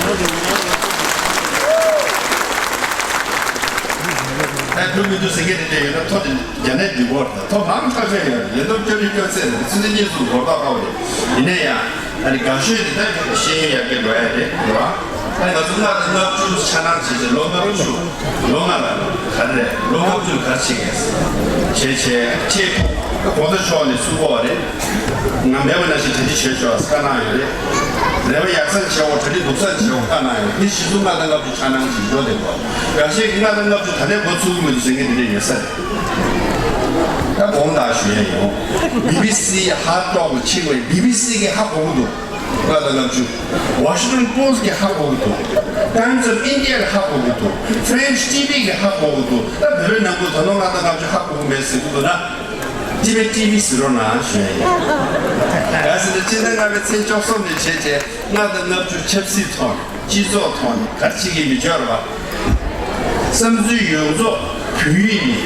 ཨ་འགྲུབ་མི་འདུག་ཟེར་མཁན་དེ་འདྲ་ཡོད་ན་ཐོ་དེ་རྒྱ་ནས་འགྲིག་གོ། ཐོ་མང་ཐག་ཆོད་ཡོད། ལས་བསྡོམས་བཅོ་ལྔ་སྐྱོན་ཚད་རེད། ཚུལ་འདི་གཉིས་སུ་སྒོར་ཐོག་ཁ་བ་རེད། ཡིན་ན་ཡང་ཨ་ནི་དགའ་ཤོས་དེ་ད་ཤེས་ཡོན་ཡར་རྒྱས་འགྲོ་ཡ་རེད་རེད་བ། ཨ་ནི་ང་ཚོ་ལྔ་དང་ལྔ་བཅུ་འཆར་སྣང་བྱེད་ཆེད་ལོ་ལྔ་བཅུ། ལོ་ལྔ་ལ་ག་རེ་རེད། ལོ་ལྔ་བཅུ་ག་རེ་བྱེད་མཁན་བྱེད་བྱེད་ཁྱེད་གོང་ས་མཆོག་ནས་གསུང་གོ་བ་རེད། ང་མེད་པ་ནང་བཞིན་གྲ་སྒྲིག་བྱེད་ཆོག་བཀའ་གནང་ཡོད་རེད། རེ་བ་ཡག་ཚང་བྱེད་འོ། གྲ་སྒྲིག་སྡུག་ཚང་བྱེད་འོ་བཀའ་གནང་ཡོད། འདི་གཞི་བཟུང་ལྔ་དང་ལྔ་བཅུ་འཆར་སྣང་བྱེད་འགྲོ་བསྡད་གོ། འགའ་ཤས་ཀྱིས་ལྔ་དང་ལྔ་བཅུ་ད་ལྟའི་འགོ་ཚུགས་ཀྱི་མི་འདུག་ཟེར་མཁན་དེ་འདྲ་ཡོད་ས་རེད། ད་དགོངས་དག་ཞུ་ཡ་ཡོད། བི་བི་སི་ཧར་ཊོག་ལ་ཕྱིན་པ་ཡིན། བི་བི་སི་གིས་ཧ་གོ་གི་འདུག་ལྔ་དང་ལྔ་བཅུ། Washington Post་གིས་ཧ་གོ་གི་འདུག Times of India་གིས་ཧ་གོ་གི་འདུག French T V་གིས་ཧ་གོ་གི་འདུག་ད་བོད་པའི་ནང་ཁུལ་ད་ནོར་ལྔ་དང་ལྔ་བཅུ་ཧ་གོ་གི་མེད་ཟེར་གི་འདུག་ན། ཊི་བེཊ་ཊི་ཝི་ཟེར་རོགས་གནང་ཞུ་ཡ་ཡིན། ག་ཟེར་ན་སྤྱི་ཟླ་ལྔ་པའི་ཚེས་བཅུ་གསུམ་ནས་བྱས་བྱས་ལྔ་དང་ལྔ་བཅུ་ཆབ་སྲིད་ཐོག་ནས་སྤྱི་ཚོགས་ཐོག་ནས་ག་རེ་བྱེད་ཀྱི་མི་འབྱོར་བ། བསམ་ཚུལ་ཡོངས་རྫོགས་བོད་ཡིག་ནས་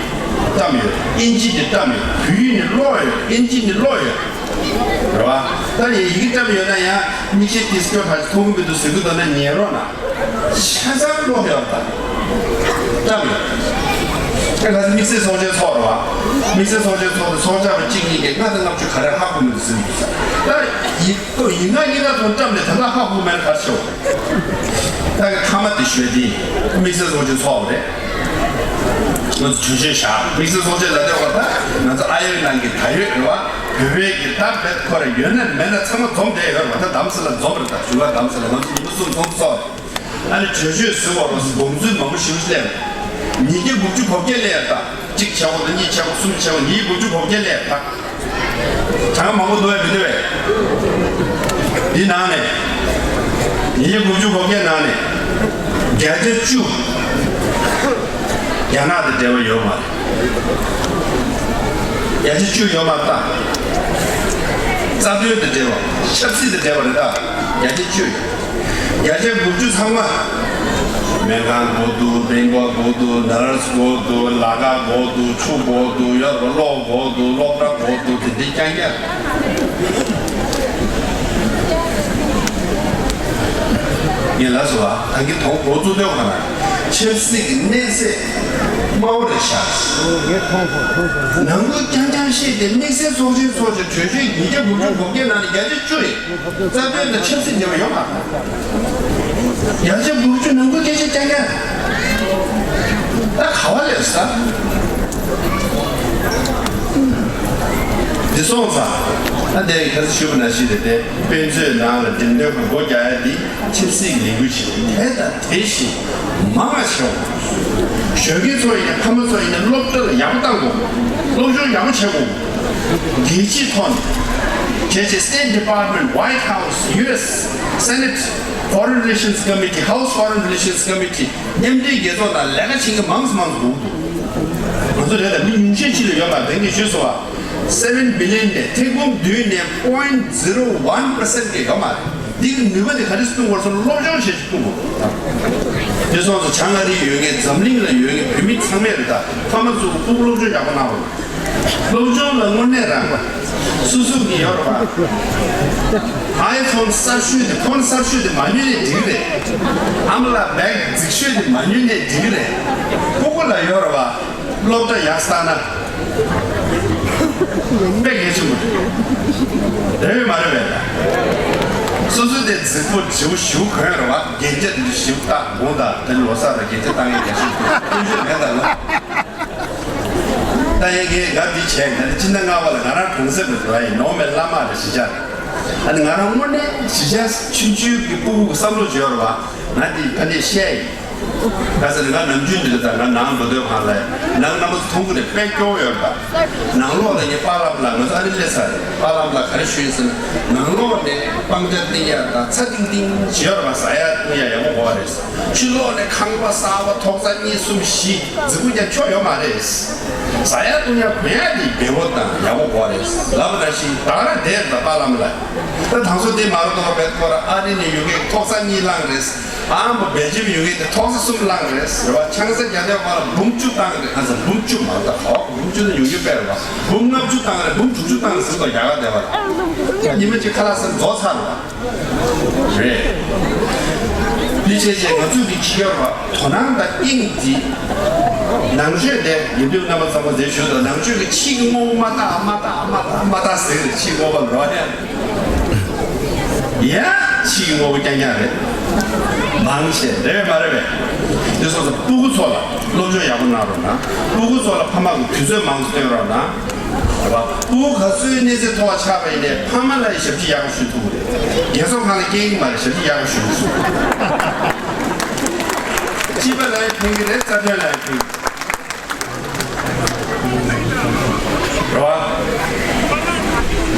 བཏབ་ཡོད། ཨིན་ཇི་ནས་བཏབ་ཡོད། བོད་ཡིག་ནས་ཀློག་ཡོད། ཨིན་ཇི་ནས་ཀློག་ཡོད། རེད་བ། ད་ཡི་ཡི་གེ་བཀྲམ་ཡོད་ན་ཡང་མིག་ཤེལ་དེ་སྐྱོ་ཕར་མཐོང་གི་མི་འདུག་ཟེར་གི་འདུག་ན་ཉན་རོགས་གནང་། ཆ་ཚང་ཀློག་ཡོད་ད། བཀྲམ་ཡོད། ཁྱེད་ལ་དམིགས་བསལ་ཚོགས་ཆེན་ཚོགས་རེད་བ། དམིགས་བསལ་ཚོགས་ཆེན་ཚོགས་ཏེ་ཚོགས་བཅར་བ་གཅིག་གཉིས་ཀྱིས་ལྔ་དང་ལྔ་བཅུ་ག་རེ་ཧ་གོ་མི་འདུག་ཟེར་གི་འདུག་ད་ཡི་ཡི་གེ་གཉིས་ཀ་ཚོ་བཀྲམ་ནས་ད་ལྟ་ཧ་གོ་མེད་ན་ག་རེ་བྱེད། ད་གི་མཐའ་མ་དེ་ཞུས་དེ་དམིགས་བསལ་ཚོགས་ཆེན་ཚོགས་པ་རེད། ང་ཚོ་གྲོས་ཆོད་བཞག་དམིགས་བསལ་ཚོགས་ཆེན་ལ་བལྟས་པ་ད་ང་ཚོ་ཨ་ཡོད་ནང་གི་ད་ཡོད་རེད་བ། བོད་པའི་གི་ད་བེད་ཁོ་ར་ཡོད་ན་མེད་ན་ཚང་མ་འཛོམས་བསྡད་ཡོད་རེད་བ། ད་དམ་སེ་ལ་འཛོམས་རེད། ད་བཞུགས་སྒར་དམ་སེ་ལ་ང་ཚོ་ཉི་མ་གསུམ་ཚོགས་ཚོགས་ཨ་ནི་གྲོས་ཆོད་ཟེར་བ་རོ་དགོངས་ཚུལ་མང་པོ་ཞིག་སླེབས། ཉིས་བརྒྱ་དགུ་བཅུ་གོ་བརྒྱད་སླེབས་ད། གཅིག་བྱས་པ་དང་གཉིས་བྱས་པ་གསུམ་བྱས་པ་ཉིས་བརྒྱ་དགུ་བཅུ་གོ་བརྒྱད་སླེབས་ད། གྲངས་མང་པོ་འདུག་བས་མི་འདུག་བས། འདི་ནང་ནས། ཉིས་བརྒྱ་དགུ་བཅུ་གོ་བརྒྱད་ནང་ནས། བརྒྱ་ཆ་བཅུ། རྒྱ་ནག་དང་འབྲེལ་བ་ཡོད་མ་རེད། བརྒྱ་ཆ་བཅུ་ཡོད་མ་རེད་ད། རྩ་དོན་དང་འབྲེལ་བ། ཆབ་སྲིད་དང་འབྲེལ་བ་རེད་ད། བརྒྱ་ཆ་བཅུ་ཡོད། བརྒྱ་ཆ་དགུ་བཅུ་ཚང་མ། སྨན་ཁང་དགོས་འདུག་སྨན་པ་དགོས་འདུག་ནར་སི་དགོས་འདུག་ལ་ཁ་དགོས་འདུག་ཆུ་དགོས་འདུག་ཡོད་པ་གློག་དགོས་འདུག་སློབ་གྲྭ་དགོས་འདུག་དེ་འདྲའི་རྐྱང་རྐྱང་། ངས་ལབ་སོང་ཨ། ད་གིན་དོ་དགོང་གཙོ་དོན་ག་ན་ཆབ་སྲིད་ཀྱི་གནས་ཚད་དམའ་བོ་རེད་ཤག་ངས་མཐོང་སོང་མཐོང་སོང་། ནང་ཁུལ་རྐྱང་རྐྱང་བཤད་དེ་དམིགས་བསལ་ཚོགས་ཆེན་ཚོགས་ཆེན་གྲོས་ཆོད་ཉིས་བརྒྱ་དགུ་བཅུ་གོ་བརྒྱད་ནང་ནས་བརྒྱ་ཆ་བཅུ་རེད། རྩ་དོན་དང་ཆབ་སྲིད་འབྲེལ་བ་ཡོད་མ་རེད། བརྒྱ་ཆ་དགུ་བཅུ་ནང་ཁུལ་སྐད་ཆ་རྐྱང་རྐྱང་། ད་ག་བ་ལས་ས། འདི་སོང་ཙང་། ད་དེ་ག་ཚོད་ཞུ་བ་ནང་བཞིན་རེད་དེ། དཔེ་མཛོད་ནང་ལ་འགྲེམས་སྟོན་གྱི་སྒོ་རྒྱག་ཡ་འདི་ཆབ་སྲིད་ཀྱི་ལས་འགུལ་ཞིག་རེད། དེ་དང་དེ་བཞིན་མང་བ་ཞིག་ཞོགས་ཀས་ཚོ་ཡིན་ན་ཕ་མ་ཚོ་ཡིན་ན་སློབ་གྲྭ་ལ་ཡག་པོ་བཏང་དགོས། སློབ་སྦྱོང་ཡག་པོ་བྱེད་དགོས། རྒྱལ་སྤྱིའི་ཐོག་ནས་བྱས་བྱས་State Department, White House, U S Senate Foreign Relations Committee, House Foreign Relations Committee མཉམ་འབྲེལ་རྒྱལ་ཚོགས་ནང་ལས་ཀ་བྱེད་མཁན་མང་ཙམ་མང་ཙམ་དགོས་ཀྱི་འདུག་ང་ཚོ་རེད་ད་མི་ཉུང་ཤས་ཅིག་ལ་ཡོད་པ་དེང་གི་ཞུས་སོང་བ། seven billion ནས་ཐེར་འབུམ་བདུན་ནས་point zero one percent གི་ཡོད་མ་རེད། འདི་གི་ནུས་པ་དེ་ག་རེ་སྤུངས་དགོས་སོང་སློབ་སྦྱོང་བྱེད་ཅིག་སྤུངས་དགོས། དེ་སོང་ཙང་བྱང་ཨ་རིར་ཡོད་མཁན་འཛམ་གླིང་ལ་ཡོད་མཁན་བོད་མི་ཚང་མས་རེད་ད་ཕ་མ་ཚོ་སྤུ་གུ་སློབ་སྦྱོང་ཡག་པོ་གནང་རོགས། སློབ་སྦྱོང་ལ་དངོས་གནས་རང་སོ་སོ་གི་ཡོད་རེད་པ། iPhone གསར་ཤོས་དེ་ཕོན་གསར་ཤོས་དེ་མ་ཉོས་ནས་འགྲིག་རེད། ཨ་མ་ལགས་བེག་རྫིག་ཤོས་དེ་མ་ཉོས་ནས་འགྲིག་རེད། སྤུ་གུ་ལ་ཡོད་རེད་པ། སློབ་གྲྭ་ཡག་བཏང་ན་དཔེ་གལ་ཆེན་པོ་རེད། རེད་མ་རེད་པས། སོ་སོ་དེ་རྫིག་པོ་བྱིའུ་ཞུ་གོན་རེད་པ། རྒྱན་ཆ་དེ་ཞིག་བཏགས་དགོངས་དག་ད་ནི་ལོ་གསར་ལ་རྒྱན་ཆ་བཏང་ཡས་རྒྱ་ཤོད་ཀུན་སྤྱོད་མེད་ད་ལ། ད་ཡིན་གྱི་ང་འདི་བྱས་ང་འདི་སྤྱི་ཟླ་ལྔ་པ་ལ་ང་རང་གྲོང་གསེབ་ལ་འགྲོ་ཡ་ཡིན། ནོར་མེད་བླ་མ་རེད་གཞིས་ཆགས་རེད། ཨ་ནི་ང་རང་དངོས་གནས་གཞིས་ཆགས་ཆུང་ཆུང་གི་སྤུ་གུ་གི་བསམ་བློ་བརྗོད་རེད་པ། ང་འདི་ཕ་ནས་བཤད་ཡིན། ག་ཟེར་ན་ང་ནམ་རྒྱུན་འདི་ལ་ད་ང་ནང་འགྲོ་དུས་ཧང་ལ་ནང་རྣམ་པ་ཚོ་མཐོང་གི་རེད། དཔེ་སྐྱོ་བོ་ཡོད་རེད་པ། ནང་ལོགས་ལ་ངའི་པཱ་ལགས་ལ་ང་ཚོ་ཨ་རི་སླེབས་ཚར་རེད། པཱ་ལགས་ལ་ག་རེ་ཞུས་ཡིན་ཟེར་ན་ནང་ལོགས་ནས་སྤང་ཆ་བཏིང་ཡ་དང་ཚྭ་བཏིང་བཏིང་བྱེད་ཡོད་རེད་པ། ཟ་ཡ་བཏུང་ཡ་ཡག་པོ་དགོས་རེད། ཕྱི་ལོགས་ནས་ཁང་པ་གསར་པ་ཐོག་ས་གཉིས་གསུམ་བཞི་རྫིག་པོ་རྒྱག་ཆོག་ཡོད་མ་རེད། ཟ་ཡ་བཏུང་ཡ་གོན་ཡ་དེ་བདེ་པོ་དང་ཡག་པོ་དགོས་རེད། ལབ་པ་ནང་བཞིན་ད་ག་རང་བསྡད་རེད་ད་པཱ་ལགས་ལ། ད་དང་སོ་དེ་མ་རུ་ཏོ་བེད་ཁོ་ར་ཨ་རི་ནས་ཡོད་མཁན་ཐོག་ས་གཉིས་བླངས་རེད། ཨ་མ་བེ་ཇིབ་ཡོད་མཁན་དེ་ཐོག་ས་གསུམ་བླངས་རེད། རེད་བ། ཆང་ས་རྒྱ་ནག་བར་འབུམ་བཅུ་བཏང་རེད། ཨ་ས་འབུམ་བཅུ་མ་རེད་ད་ཧོ་འབུམ་བཅུ་ནས་ཉུང་ཉུང་པས་རེད་བ། འབུམ་ལྔ་བཅུ་བཏང་རེད། འབུམ་དྲུག་ཅུ་བཏང་རེད་ཟེར་ཏོ་རྒྱ་གར་བསྡད་པ་ལ། ཉི་མ་གཅིག་ཁ་ལག་ཟ་རྫོགས་ཚར་རེད་བ། རེད། འདི་བྱས་བྱས་ང་ཚོས་ཀྱི་ཕྱི་ཡོར་བ་དོ་སྣང་དང་དབྱིངས་འདི། ནང་ཆོས་དེ་ཡིན་དུས་རྣམ་པ་ཚང་མ་དེ་ཞུ་དང་ནང་ཆོས་ཀྱི་ཕྱི་གི་དངོས་པོ་མ་དག་མ་དག་མ་དག་མ་དག་ཟེར་གི་རེད། ཕྱི་དངོས་པོ་ལོ་ཡ། ཡ། ཕྱི་གི་དངོས་པོ་རྐྱང་རྐྱང་རེད། མང་ཆེ་རེད་པས་མ་རེད་པས། དེ་སོང་ཙང་སྤུ་གུ་ཚོ་ལ་སློབ་སྦྱོང་ཡག་པོ་གནང་རོགས་གནང་། སྤུ་གུ་ཚོ་ལ་ཕ་མ་གི་དུས་ཚོད་མང་ཙམ་སྟོན་རོགས་གནང་། རེད་པ། སྤུ་གུ་ག་ཚོད་གནས་ཚད་མཐོ་བ་ཆགས་པ་ཡིན་ནའི་ཕ་མ་ལ་ཡི་ཞབས་ཕྱི་ཡག་པོ་ཞུ་ཐུབ་ཀྱི་རེད། རྒྱལ་ཚོགས་ཁང་ལ་སྐྱེལ་གྱི་མ་རེད། ཞབས་ཕྱི་ཡག་པོ་ཞུ་ཐུབ། སྤྱི་པ་ལ་ཡང་ཕན་གྱི་རེད། རྩ་དོན་ལ་ཡང་ཕན་གྱི་རེད། རེད་པ།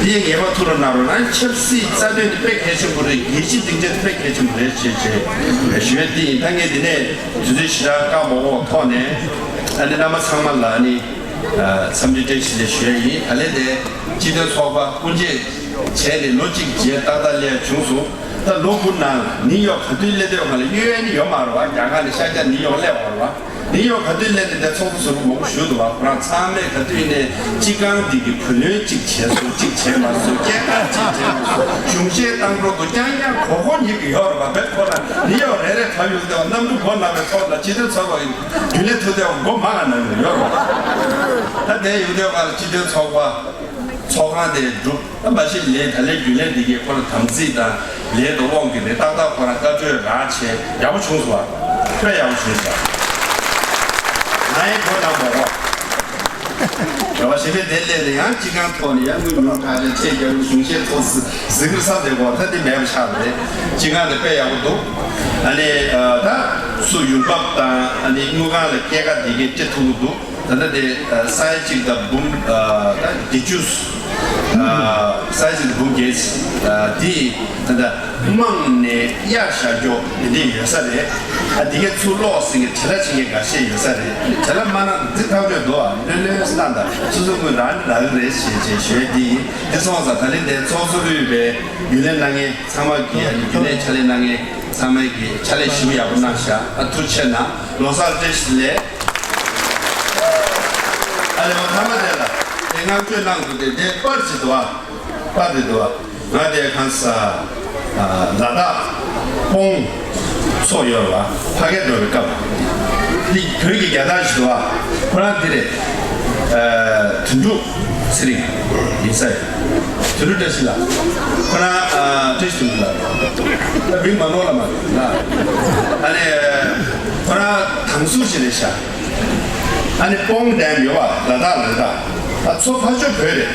འདི་ངེས་པར་ཐུགས་ལ་གནང་རོགས་གནང་། ཆབ་སྲིད་རྩ་དོན་དེ་དཔེ་གལ་ཆེན་པོ་རེད། རྒྱལ་སྤྱིའི་སྡིངས་ཆ་དེ་དཔེ་གལ་ཆེན་པོ་རེད་ཅེས་ཅེས་ཞུ་ཡ་འདི་ཡིན། ད་ངས་འདི་ནས་དུས་ཚོད་ཞེ་དྲག་བཀག་མ་འགོག་ཐོག་ནས་ཨ་ནི་རྣམ་པ་ཚང་མ་ལ་ཨ་ནི་འཚམས་འདྲི་བཀྲ་ཤིས་བདེ་ལེགས་ཞུ་ཡ་ཡིན། ད་ལན་དེ་སྤྱི་མཐུན་ཚོགས་པ་དབུ་འབྱེད་བྱས་ནས་ལོ་གཅིག་རྗེས་ཏག་ཏག་སླེབས་ཡ་བྱུང་སོང་། ད་ལོ་དགུ་ནང་ནིའུ་ཡོག་ག་དུས་སླེབས་འདོད་ང་ལ་གཡོལ་ཡ་ནི་ཡོད་མ་རེད་པ། རྒྱ་གར་ནས་ཤར་རྒྱག་ནིའུ་ཡོག་སླེབས་པ་རེད་པ། ནིའུ་ཡོག་ག་དུས་སླེབས་ནས་འདིར་ཚོགས་གཙོ་ཟུར་པ་མང་པོ་བཞུགས་འདུག་པ། ཁོ་རང་ཚང་མས་ག་དུས་ནས་སྤྱི་ཁང་འདི་གི་བུ་ལོན་གཅིག་བྱས་སོང་། གཅིག་བྱས་མ་སོང་། སྐྱེད་ཀ་གཅིག་བྱས་མ་སོང་། གཞུང་བཞེས་བཏང་འགྲོ་འདུག། རྐྱང་རྐྱང་གོ་གོ་ཉིད་ཀྱི་ཡོད་རེད་པ། བེད་ཁོ་ན་ནིའུ་ཡོག་རེ་རེ་གྲབས་ཡོང་དུས་གནམ་གྲུ་མགོ་ནག་པའི་ཐོག་ལ་སྤྱི་མཐུན་ཚོགས་པ་ཡི་རྒྱུན་ལས་ཐུག་དུས་མགོ་མ་ག་ནག་ཡོད་རེད་པ། ད་དེ་ཡོང་དུས་ག་ལ་སྤྱི་མཐུན་ཚོགས་པ་ཚོགས་ཁང་དེ་འགྲུབ། ད་མ་གཞི་ལས་ད་ལས་རྒྱུན་ལས་འདི་གས་ཁོ་ལ་དམ་ཚིག་དང་ལས་དང་དབང་གིས་རེད། ཏག་ཏག་ཁོ་རང་བཀའ་འཁྲོལ་རག་བྱས་ཡག་པོ་བྱུང་སོང་བ། དཔེ་ཡག་པོ་བྱུང་སོང་། ང་ཡི་གོ་དང་མོ་གོ། རེ་བ་ཞེ་པོ་དེ་སླེབས་ནས་ཡང་སྤྱི་ཁང་ཐོག་ནས་ཡང་དངུལ་ཉུང་དྲགས་ནས་ཆེད་རྒྱག་གཞུང་བཞེས་ཐོག་ཟི་ཟི་གིར་ས་དེ་གོ་ད་དེ་མེད་པ་ཆགས་པ་རེད། སྤྱི་ཁང་དེ་དཔེ་ཡག་པོ་འདུག། ཨ་ནི་ད་སུ་ཡོང་འབབ་དང་ཨ་ནི་དངུལ་ཁང་ལ་སྐྱེད་ཀ་དེ་གས་སྤྲད་ཐུབ་ཀྱི་འདུག། ད་ལྟ་དེ་ཨ་ས་ཡ་གཅིག་དང་འབུམ་ཨ་ད་བརྒྱད་ཅུ། ཨ་ས་ཡ་གཅིག་དང་འབུམ་བརྒྱད། ཨ་དེ་ད་ལྟ་དམངས་ནས་གཡར་བཞག་རྒྱུ་དེ་འདྲས་ཡོད་ས་རེད། ཨ་དེ་གས་ཚུར་སློག་ཟིན་གྱི་བྲེལ་བ་ཆེ་མཁན་འགའ་ཤས་ཡོད་ས་རེད། བྲེལ་བ་མ་གནང་འཛི་ཐག་ཆོད་འདུག། ཨ་ལྷོད་ལྷོད་གནང་དང་། སོ་སོ་ཀུན་རང་རང་རེད་ཞེས་བྱས་ཞུས་དེ་ཡིན། དེ་སོང་ཙང་ད་ལན་དེ་ཚོགས་གཙོ་དབུས་པའི་རྒྱུན་ལས་གནང་མཁན་ཚང་མ་གིས། ཨ་ནི་རྒྱུན་ལས་ཕྱག་ལས་གནང་མཁན་ཚང་མས་ཀྱིས་ཕྱག་ལས་ཞེ་པོ་ཡག་པོ་གནང་ཤག། ཨ་ཐུགས་རྗེ་ཆེ་གནང་། ལོ་གསར་བཀྲ་ཤིས་བདེ་ལེགས། ཨ་ལས་མ་ཐ་མ་དེ་ལ་དེ་བསྔགས་བརྗོད་གནང་འདུག་སྟེ། དེ་པར་ཅིག་འདུག་པ། པར་དེ་འདུག་པ། ང་དེ་གང་ས་ལ་དྭགས་སྤོང་ཚོགས་ཡོད་རེད་པ། ཕ་གིར་འགྲོ་བའི་སྐབས་འདི་བོད་ཀྱི་རྒྱལ་དར་ཞིག་འདུག་པ། ཁོ་རང་འདི་རེད། དོན་གྲུབ་ཚེ་རིང་ཡིན་ས་ཡིན། དོན་གྲུབ་བཀྲ་ཤིས་ལགས། ཁོ་རང་བཀྲ་ཤིས་དོན་གྲུབ་ལགས། ད་མིང་མ་ནོར་ལ་མ་རེད་ལ། ཨ་ནི་ཁོ་རང་དང་ཟུར་ཞིག་རེད་ཤག། ཨ་ནི་སྤོང་ཌེམ་ཡོད་པ། ལ་དྭགས་ལ་དྭགས། ཨ་མཚོ་ཕར་ཕྱོགས་བོད་རེད།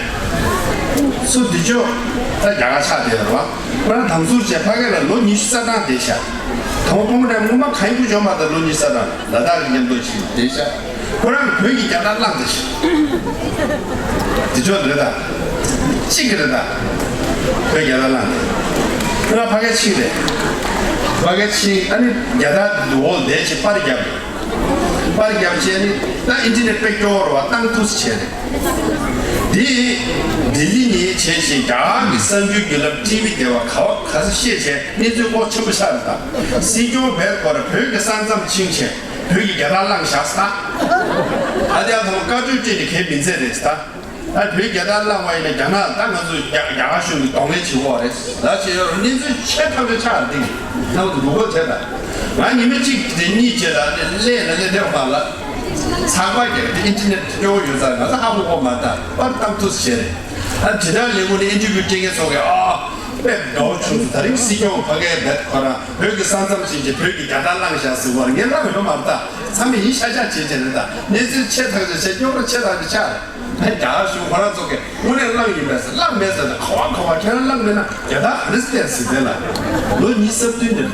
མཚོ་འདི་ཕྱོགས་ད་རྒྱ་གར་ཆགས་བསྡད་ཡོད་རེད་པ། ཁོ་རང་དང་ཟུར་བྱས་ཕ་གི་ལ་ལོ་ཉི་ཤུ་རྩ་གྲངས་བསྡད་ཤག། དང་པོ་སྤོང་ཌེམ་སྔོན་མ་གང་ཡིན་ཀུ་འཇོག་མ་ད་ལོ་ཉི་ཤུ་རྩ་གྲངས་ལ་དྭགས་ཀྱི་མཉམ་དུ་ཞིག་བསྡད་ཤག། ཁོ་རང་གིས་བོད་ཀྱི་རྒྱལ་དར་བསླངས་བསྡད་ཤག། འདི་ཕྱོགས་རེད་ད། གཅིག་གི་རེད་ད། བོད་རྒྱལ་དར་བསླངས་ཏེ། ཁོ་རང་ཕ་གི་ཕྱིན་རེད། ཕ་གི་ཕྱིན། ཨ་ནི་རྒྱལ་དར་འདི་འོག་བསྡད་བྱས་པར་བརྒྱབ་རེད། པར་བརྒྱབ་བྱས་ནི་ད་ཨིན་ཊར་ནེཊ་དཔེ་སྐྱོ་བོ་རེད་པ། བཏང་ཐུབ་ས་བྱས་རེད། འདི་ལྡི་ལི་ནས་བྱས་བྱས་རྒྱ་གར་གྱི་གསར་འགྱུར་བརྒྱུད་ལམ་ཊི་ཝི་སྡེ་བ་ག་བ་ག་ས་བཤད་བྱས་གནས་ཚུལ་སྐོར་ཆེན་པོ་ཆགས་རེད་ད། སྲིད་སྐྱོང་བེད་སྐོར་བོད་ཀྱི་ས་མཚམས་ཕྱིན་བྱས་བོད་ཀྱི་རྒྱལ་དར་བསླངས་བཞག་ས། ད་ལྟ་ཡང་ཐོག་བཀའ་འཁྲོལ་སྤྲད་ནས་གས་མི་མཛད་རེད་ད། ད་བོད་རྒྱལ་དར་བསླངས་པ་ཡིན་ན་རྒྱ་ནག་ད་ང་ཚོ་རྒྱ་རྒྱ་གར་གཞུང་གི་གདོང་ལེན་བྱེད་དགོས་རེད་ལ་བྱས་ཡོད་རེད། གནས་ཚུལ་ཆེ་ཐག་ཆོད་ཆགས་རེད། དེ་ནང་དུ་འགྲོ་དགོས་བྱས་ད། ང་ཉི་མ་གཅིག་དེ་གཉིས་བྱས་ལ་ལས་ལ་ལས་དེ་མ་ལ་ཚགས་པར་རྒྱག་དེ་ཨིན་ཊར་ནེཊ་སྐྱོ་བོ་ཡོད་ཙང་ང་ཚོ་ཧ་གོ་གོ་མ་ད་པར་བཏང་ཐུབ་ཟེར་རེད། ཨ་དེ་དག་ལས་ཁུངས་ནས་ཨིན་ཊར་བིའུ་སྤྲད་མཁན་ཚོ་གིས་ཨ་དཔེ་དགའ་བོ་བྱུང་སོང་། ད་རིང་སྲིད་སྐྱོང་ཕ་གིའི་བེད་ཁོ་རང་བོད་ཀྱི་ས་མཚམས་ཕྱིན་བྱས་བོད་ཀྱི་རྒྱལ་དར་བསླངས་བཞག་ཟེར་བ་ངས་བསླངས་ཡོད་མ་རེད་ད། ཚང་མས་ཡིན་ཤག་ཤག་བྱེད་བྱེད་རེད་ད། གནས་ཚུལ་ཆེ་ཐག་ཆོད་ཆེ་རྙོག་དྲ་ཆེ་ཐག་ཆོད་ཆགས་རེད། ཕན་རྒྱ་གར་གཞུང་ཁོ་རང་ཚོ་གིས་དངོས་གནས་བསླངས་ཡིན་པས་ཟེར། བསླངས་མེད་ཟེར་ན་ག་བ་ག་བ་ཁྱེད་རང་བསླངས་མེད་ན་རྒྱལ་དར་ག་རེ་བསྟན་ཟེར་དེ་ལ་ལོ་ཉི་ཤུ་རྩ་བདུན་འདིར་ད།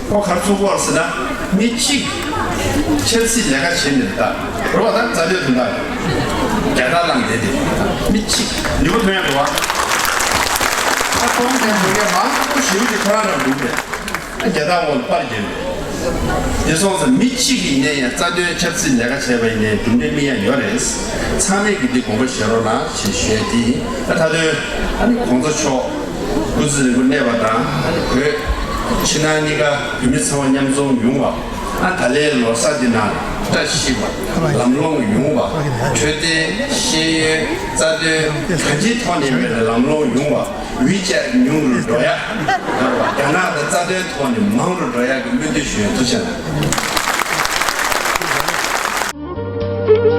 ཁོ་ག་རེ་ཚུགས་པ་རེད་ཟེར་ན་མི་གཅིག་ཆབ་སྲིད་ལས་ཀ་བྱེད་མི་རེད་ད། རོ་བ་ད་རྩ་དོན་དོན་དག་རྒྱལ་དར་བསླངས་བསྡད་དེ་མི་གཅིག་ནུས་པ་ཐོན་ཡག་འགྲོ་བ། ད་གཏོང་མཁན་དོན་གན་མང་པོ་ཞེ་པོ་ཅིག་ཁོ་རང་རང་འདུག་པས། རྒྱལ་དར་འོག་ལ་པར་བརྒྱབ་ཡོད། དེ་སོང་ཙང་མི་གཅིག་གིས་ཡིན་ན་ཡང་རྩ་དོན་ཆབ་སྲིད་ལས་ཀ་བྱས་པ་ཡིན་ནའི་གྲུབ་འབྲས་སྨིན་ཡ་ཡོད་རེད། ཚང་མས་ཀྱིས་འདི་དགོངས་པ་བཞེས་རོགས་གནང་ཞེས་ཞུ་ཡ་དེ་ཡིན། ཨ་ད་དུང་ཨ་ནི་གོང་ས་མཆོག་སྐུ་ཚེ་རིང་པོ་གནས་པ་དང་ཨ་ནི་བོད་ཕྱི་ནང་གཉིས་ཀ་བོད་མི་ཚང་མ་མཉམ་འཛོམས་ཡོང་བ། ཨ་ད་ལོའི་ལོ་གསར་འདི་ནང་བཀྲ་ཤིས་པ་ལམ་ལྷོང་ཡོང་བ། འཕྲོད་བསྟེན་ཤེས་ཡོན་རྩ་དོན་གང་ཅིའི་ཐོག་ནས་ཡིན་པའི་ལམ་ལྷོང་ཡོང་བ། ཝི་ཅེཊ་ཉུང་རུ་འགྲོ་ཡ། རྒྱ་ནག་དང་རྩ་དོན་ཐོག་ནས་མང་རུ་འགྲོ་ཡ་གི་སྨོན་འདུན་ཞུ་ཡ། ཐུགས་རྗེ་གནང་།